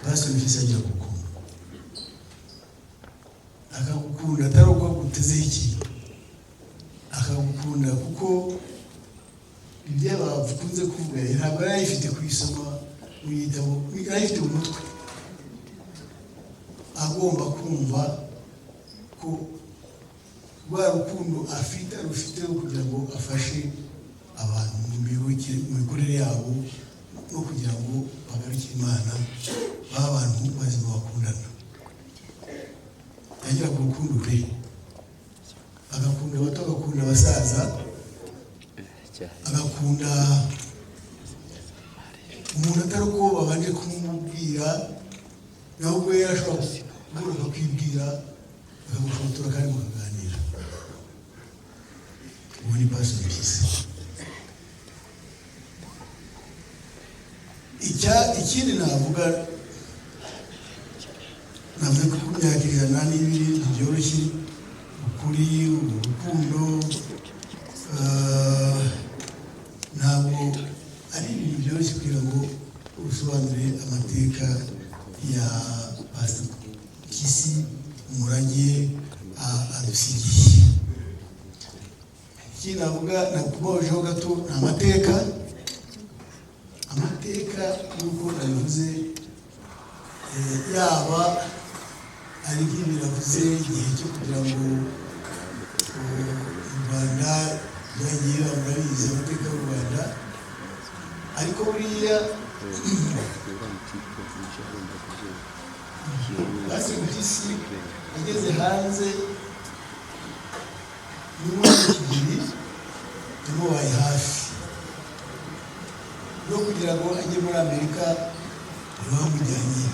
Pasiteri Mpyisi agira gukunda, akagukunda atari uko agutezeho ikintu, akagukunda kuko ibyo bakunze kuvuga ntabwo yari ayifite kuyisoma mu gitabo, yari ayifite mu mutwe. Agomba kumva ko rwa rukundo afite arufite kugira ngo afashe abantu mu mikorere yabo, no kugira ngo bagarukire Imana, babe abantu bazima bakundana. Yageraga urukundo pe, agakunda abato, agakunda abasaza, agakunda umuntu atari uko babanje kumubwira, nawe ubwo yari ashobora guhura akakwibwira, akagushotora kandi mukaganira. Ubu ni Pasiteri Mpyisi. Ikindi navuga, navuze ko ku myaka 102 ntibyoroshye, ukuri, urukundo, ntabwo ari ibintu byoroshye kugira ngo usobanure amateka ya Pasiteri Mpyisi, umurage adusigiye. Ikindi navuga nakubajeho gato ni amateka. Amateka nk'uko nabivuze, yaba ari nk'ibi navuze, igihe cyo kugira ngo u Rwanda byagiye, murabizi amateka y'u Rwanda. Ariko buriya Pasiteri Mpyisi ageze hanze n'umwami Kigeli yamubaye hafi, no kugira ngo ajye muri Amerika ntibamujyanye.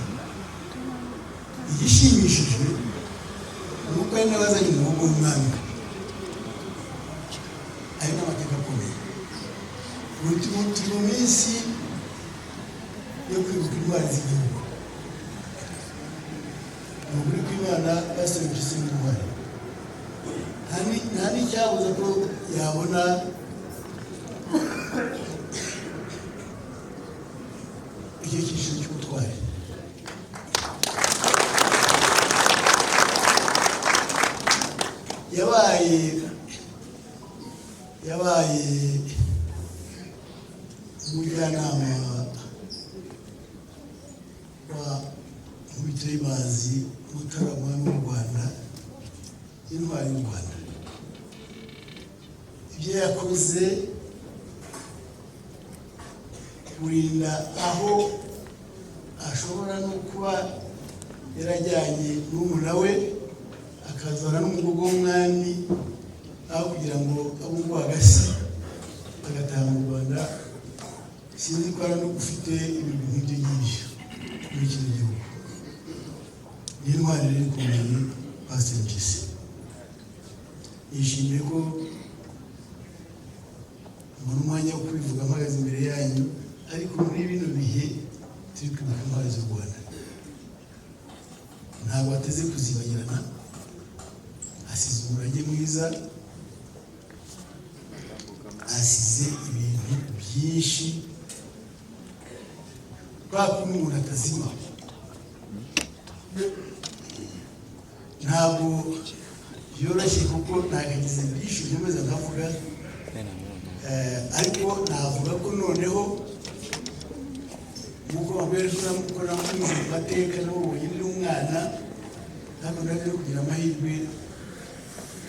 Igishimishije ni uko ari n'abazanye umuhungu w'umwami. Ayo ni amateka akomeye. Ubu turi mu minsi yo kwibuka intwari z'igihugu. Ni ukuri kw'Imana, Pasiteri Mpyisi ni intwari. Nta n'icyabuza ko yabona icyo cyiciro cy'ubutwari. Yabaye umujyanama wa Nkubito y'Imanzi Mutara, umwami w'u Rwanda, intwari y'u Rwanda. Ibyo yakoze kurinda aho ashobora no kuba yarajyanye n'umuna we, akazana n'umugogo w'umwami, aho kugira ngo abe agasi agataha mu Rwanda. Sinzi ko hari ufite ibintu nk'ibyo ngibyo muri kino gihugu. Ni intwari rero ikomeye, Pasiteri Mpyisi. Nishimiye ko mbona umwanya wo kubivuga mpagaze imbere yanyu, ariko muri bino bihe turi kwibuka intwari z'u Rwanda, ntabwo bateze kuzibagirana. Asize umurage mwiza, asize ibintu byinshi, kwa kundi umuntu atazima. Ntabwo byoroshye kuko nagagize byinshi nkomeza nkavuga. Ariko navuga ko noneho nk'uko bambwira ko namuze mu mateka, namubonye ndi umwana, ntabwo naje kugira amahirwe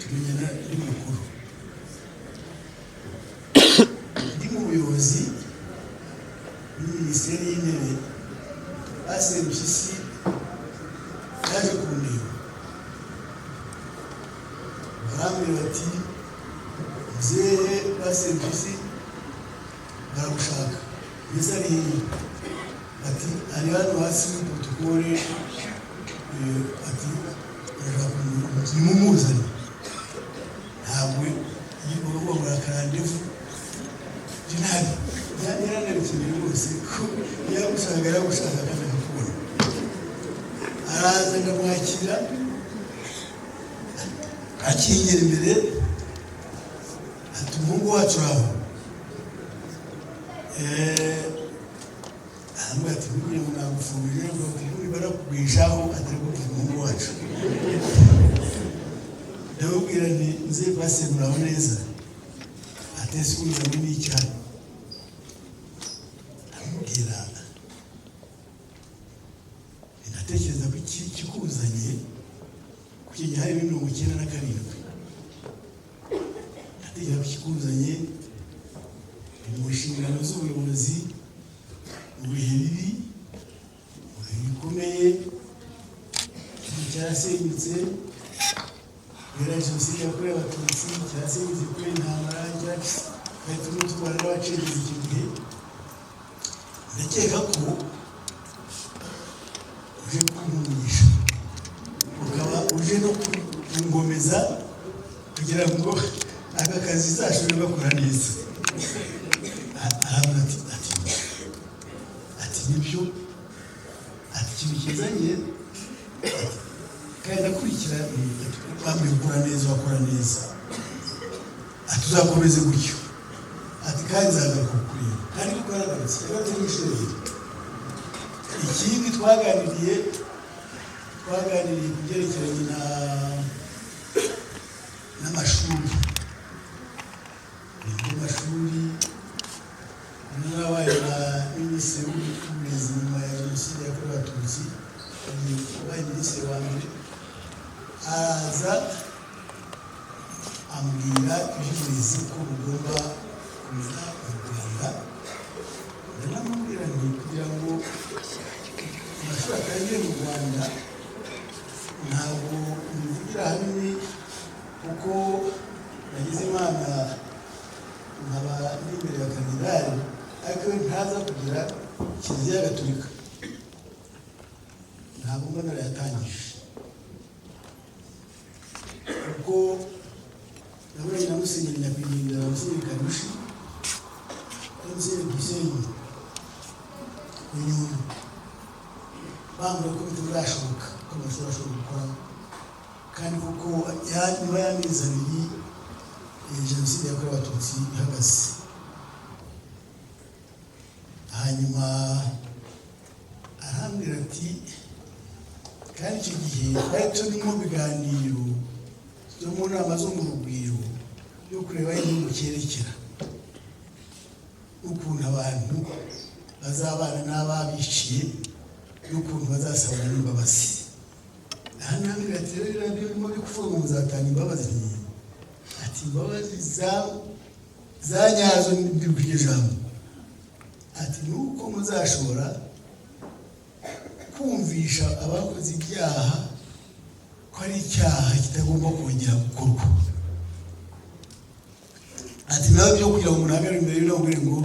tumenyana ndi mukuru, ndi mu buyobozi muri Minisiteri y'Intebe. Pasiteri Mpyisi yaje kundeba, barambwira bati: "Muzehe Pasiteri Mpyisi baragushaka." Mbese ari hehe? Ati: "Ari hano hasi muri protocole." Ati: "Barashaka nimumuzane." Ntabwo urugo ngo akarandevu ntabi yaranabikeneye rwose, ko yagushaka yaragushaka kandi akakubona. Araza, ndamwakira, akingera imbere ati: "Umuhungu wacu uraho?" Arambwira ati: "Ntugire ngo nagufungije ngo ubundi barakugwishaho." Atari kuvuga umuhungu wacu. Ndamubwira nti: "Nze pasiteri, muraho neza?" Ati: "Ese ubundi n'icyaha?" Ndamubwira, ndatekereza ko iki kikuzanye ku gihe harimo 97, ndatekereza ko ikikuzanye ni mu nshingano z'ubuyobozi, mu bihe bibi, mu bihe bikomeye. Igihugu cyarasenyutse kubera Jenoside yakorewe Abatutsi, cyarasenyutse kubera intambara, twari turimo turwana n'abacengezi icyo gihe. Ndakeka ko uje kumugisha, ukaba uje no kungomeza kugira ngo aka kazi izashobore gakora neza. Aravuga ati: "Nibyo." Ati: "Ikintu kizanye." Ati: "Kandi ndakurikira." Ati: "Bambwiye gukora neza, wakora neza." Ati: "Uzakomeze gutyo." Ati: "Kandi nzagaruka kukureba." Kandi kuko yaragarutse, yagarutse n'inshuro ebyiri. Ikindi twaganiriye ku byerekeranye n'amashuri, iby'amashuri. Narabaye na minisitiri w'uburezi nyuma ya Jenoside yakorewe Abatutsi, wabaye minisitiri wa mbere. Araza ambwira iby'uburezi ko bugomba kumera mu Rwanda. Ndanamubwira nti: "Kugira ngo amashuri atangire mu Rwanda, ntabwo mbivugira ahanini, kuko nagize Imana nkaba ndi imbere ya karidinali, ariko iyo ntaza kugira Kiliziya Gatolika ntabwo mba narayatangije, kuko nabonanye na Musenyeri nyakwigendera, Musenyeri Karushi na Musenyeri Gisenyi ku Nyundo, bambwira ko bitazashoboka ko amashuri ashobora gukora." Kandi kuko nyuma y'amezi 2 Jenoside yakorewe Abatutsi ihagaze, hanyuma arambwira ati, kandi icyo gihe twari turi mu biganiro byo mu nama zo mu Rugwiro yo kureba aho igihugu cyerekera n'ukuntu abantu bazabana n'ababiciye n'ukuntu bazasabana n'imbabazi. Aha nambwira ati: "Rero biriya byo birimo byo kuvuga ngo muzatanga imbabazi." Ati: "Imbabazi za nyazo," ndibuka iryo jambo, ati: "Ni uko muzashobora kumvisha abakoze ibyaha ko ari icyaha kitagomba kongera gukorwa." Ati: "Nawe byo kugira ngo umuntu ahagarare imbere y'undi ngo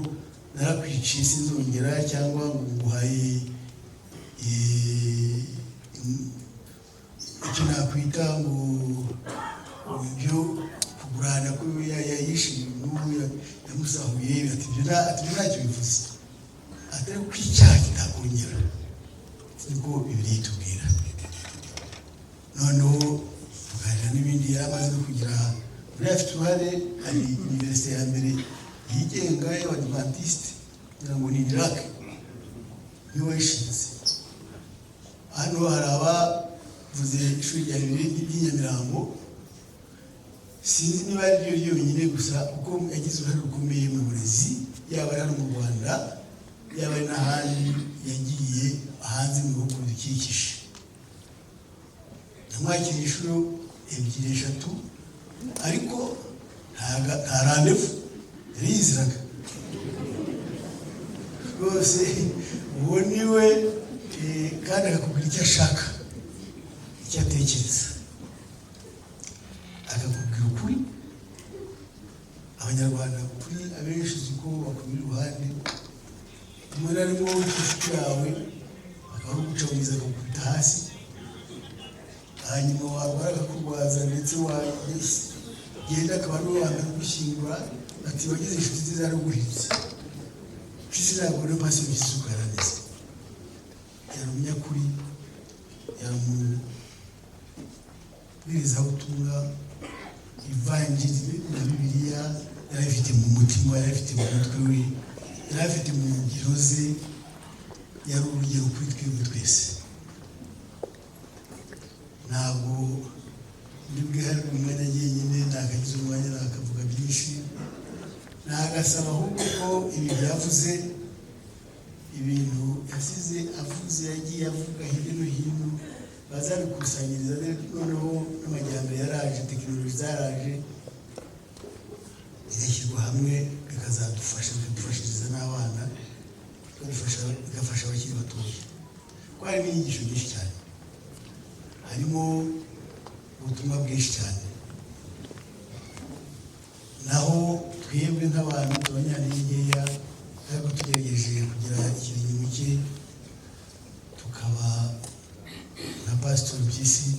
narakwiciye sinzongera, cyangwa ngo nguhaye Icyo nakwita ngo ibyo kugurana ko yishe ibintu yamusahuye, ati ibyo ntacyo bivuze, atari ko icyaha kitakongera, niko Bibiliya itubwira. Noneho tuganira n'ibindi. Yari amaze no kugira muri afite uruhare, hari université ya mbere yigenga y'Abadivantisite, kugira ngo ni UNILAK, niwe wayishinze. Hano hari abavuze ishuri rya Bibiliya ry'i Nyamirambo, sinzi niba ari ryo ryonyine gusa, kuko yagize uruhare rukomeye mu burezi, yaba ari hano mu Rwanda, yaba ari n'ahandi yagiye hanze mu bihugu bidukikije. Namwakiriye inshuro ebyiri, eshatu, ariko nta rendez-vous yari yiziraga rwose. Uwo ni we, kandi akakubwira icyo ashaka, icyo atekereza, akakubwira ukuri. Abanyarwanda kuri abenshi uzi ko bakubira iruhande, rimwe na rimwe wowe inshuti yawe akaba ari ugucawuriza, akagukubita hasi, hanyuma warwara akakurwaza, ndetse wagenda akaba ari we wa mbere ugushyingura, ati wagize inshuti nziza yaraguhiritse. Inshuti ntabwo rero pasi bisize uko yarameze. Yari umunyakuri, yari umubwirizabutumwa. Ivanjiri na Bibiliya yari afite mu mutima, yari afite mu mutwe we, yari afite mu ngiro ze. Yari urugero kuri twebwe twese. Ntabwo ndi bwiharire umwanya jyenyine, nakagize umwanya nakavuga byinshi, nagasaba ahubwo ko ibi byavuze, ibintu yasize avuze, yagiye avuga hirya no hino, bazabikusanyiriza. Noneho n'amajyambere yaraje, tekinoloji zaraje, bigashyirwa hamwe, bikazadufasha, bikadufashiriza n'abana, bigafasha abakiri batoya, kuko harimo inyigisho nyinshi cyane, harimo ubutumwa bwinshi cyane. Naho twebwe nk'abantu tubanyantege nkeya, ariko tugerageje kugira ikirenge mu cye, tukaba nka Pasitori Mpyisi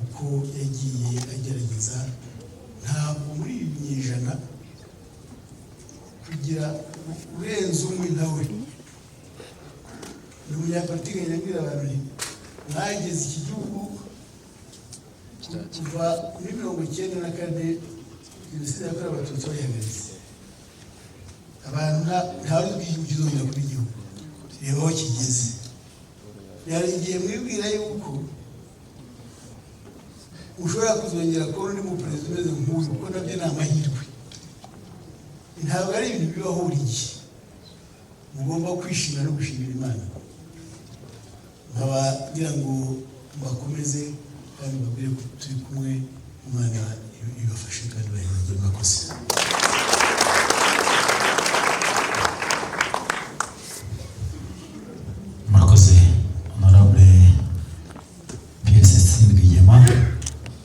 uko yagiye agerageza. Ntabwo muri ibi binyejana kugira urenze umwe nkawe. Ni umunyapolitike nyabwira abantu nti mwageze iki gihugu kuva muri 94, jenoside yakorewe Abatutsi bayihagaritse, abantu nta uzi ko igihugu kizongera kuba igihugu. Reba aho kigeze. Hari igihe mwibwira yuko ushobora kuzongera kubona undi muperezida umeze nk'uyu, kuko nabyo ni amahirwe, ntabwo ari ibintu bibaho buri gihe. Mugomba kwishimira no gushimira Imana. Nkaba ngira ngo bakomeze kandi babwire ko turi kumwe. Imana ibafashe kandi.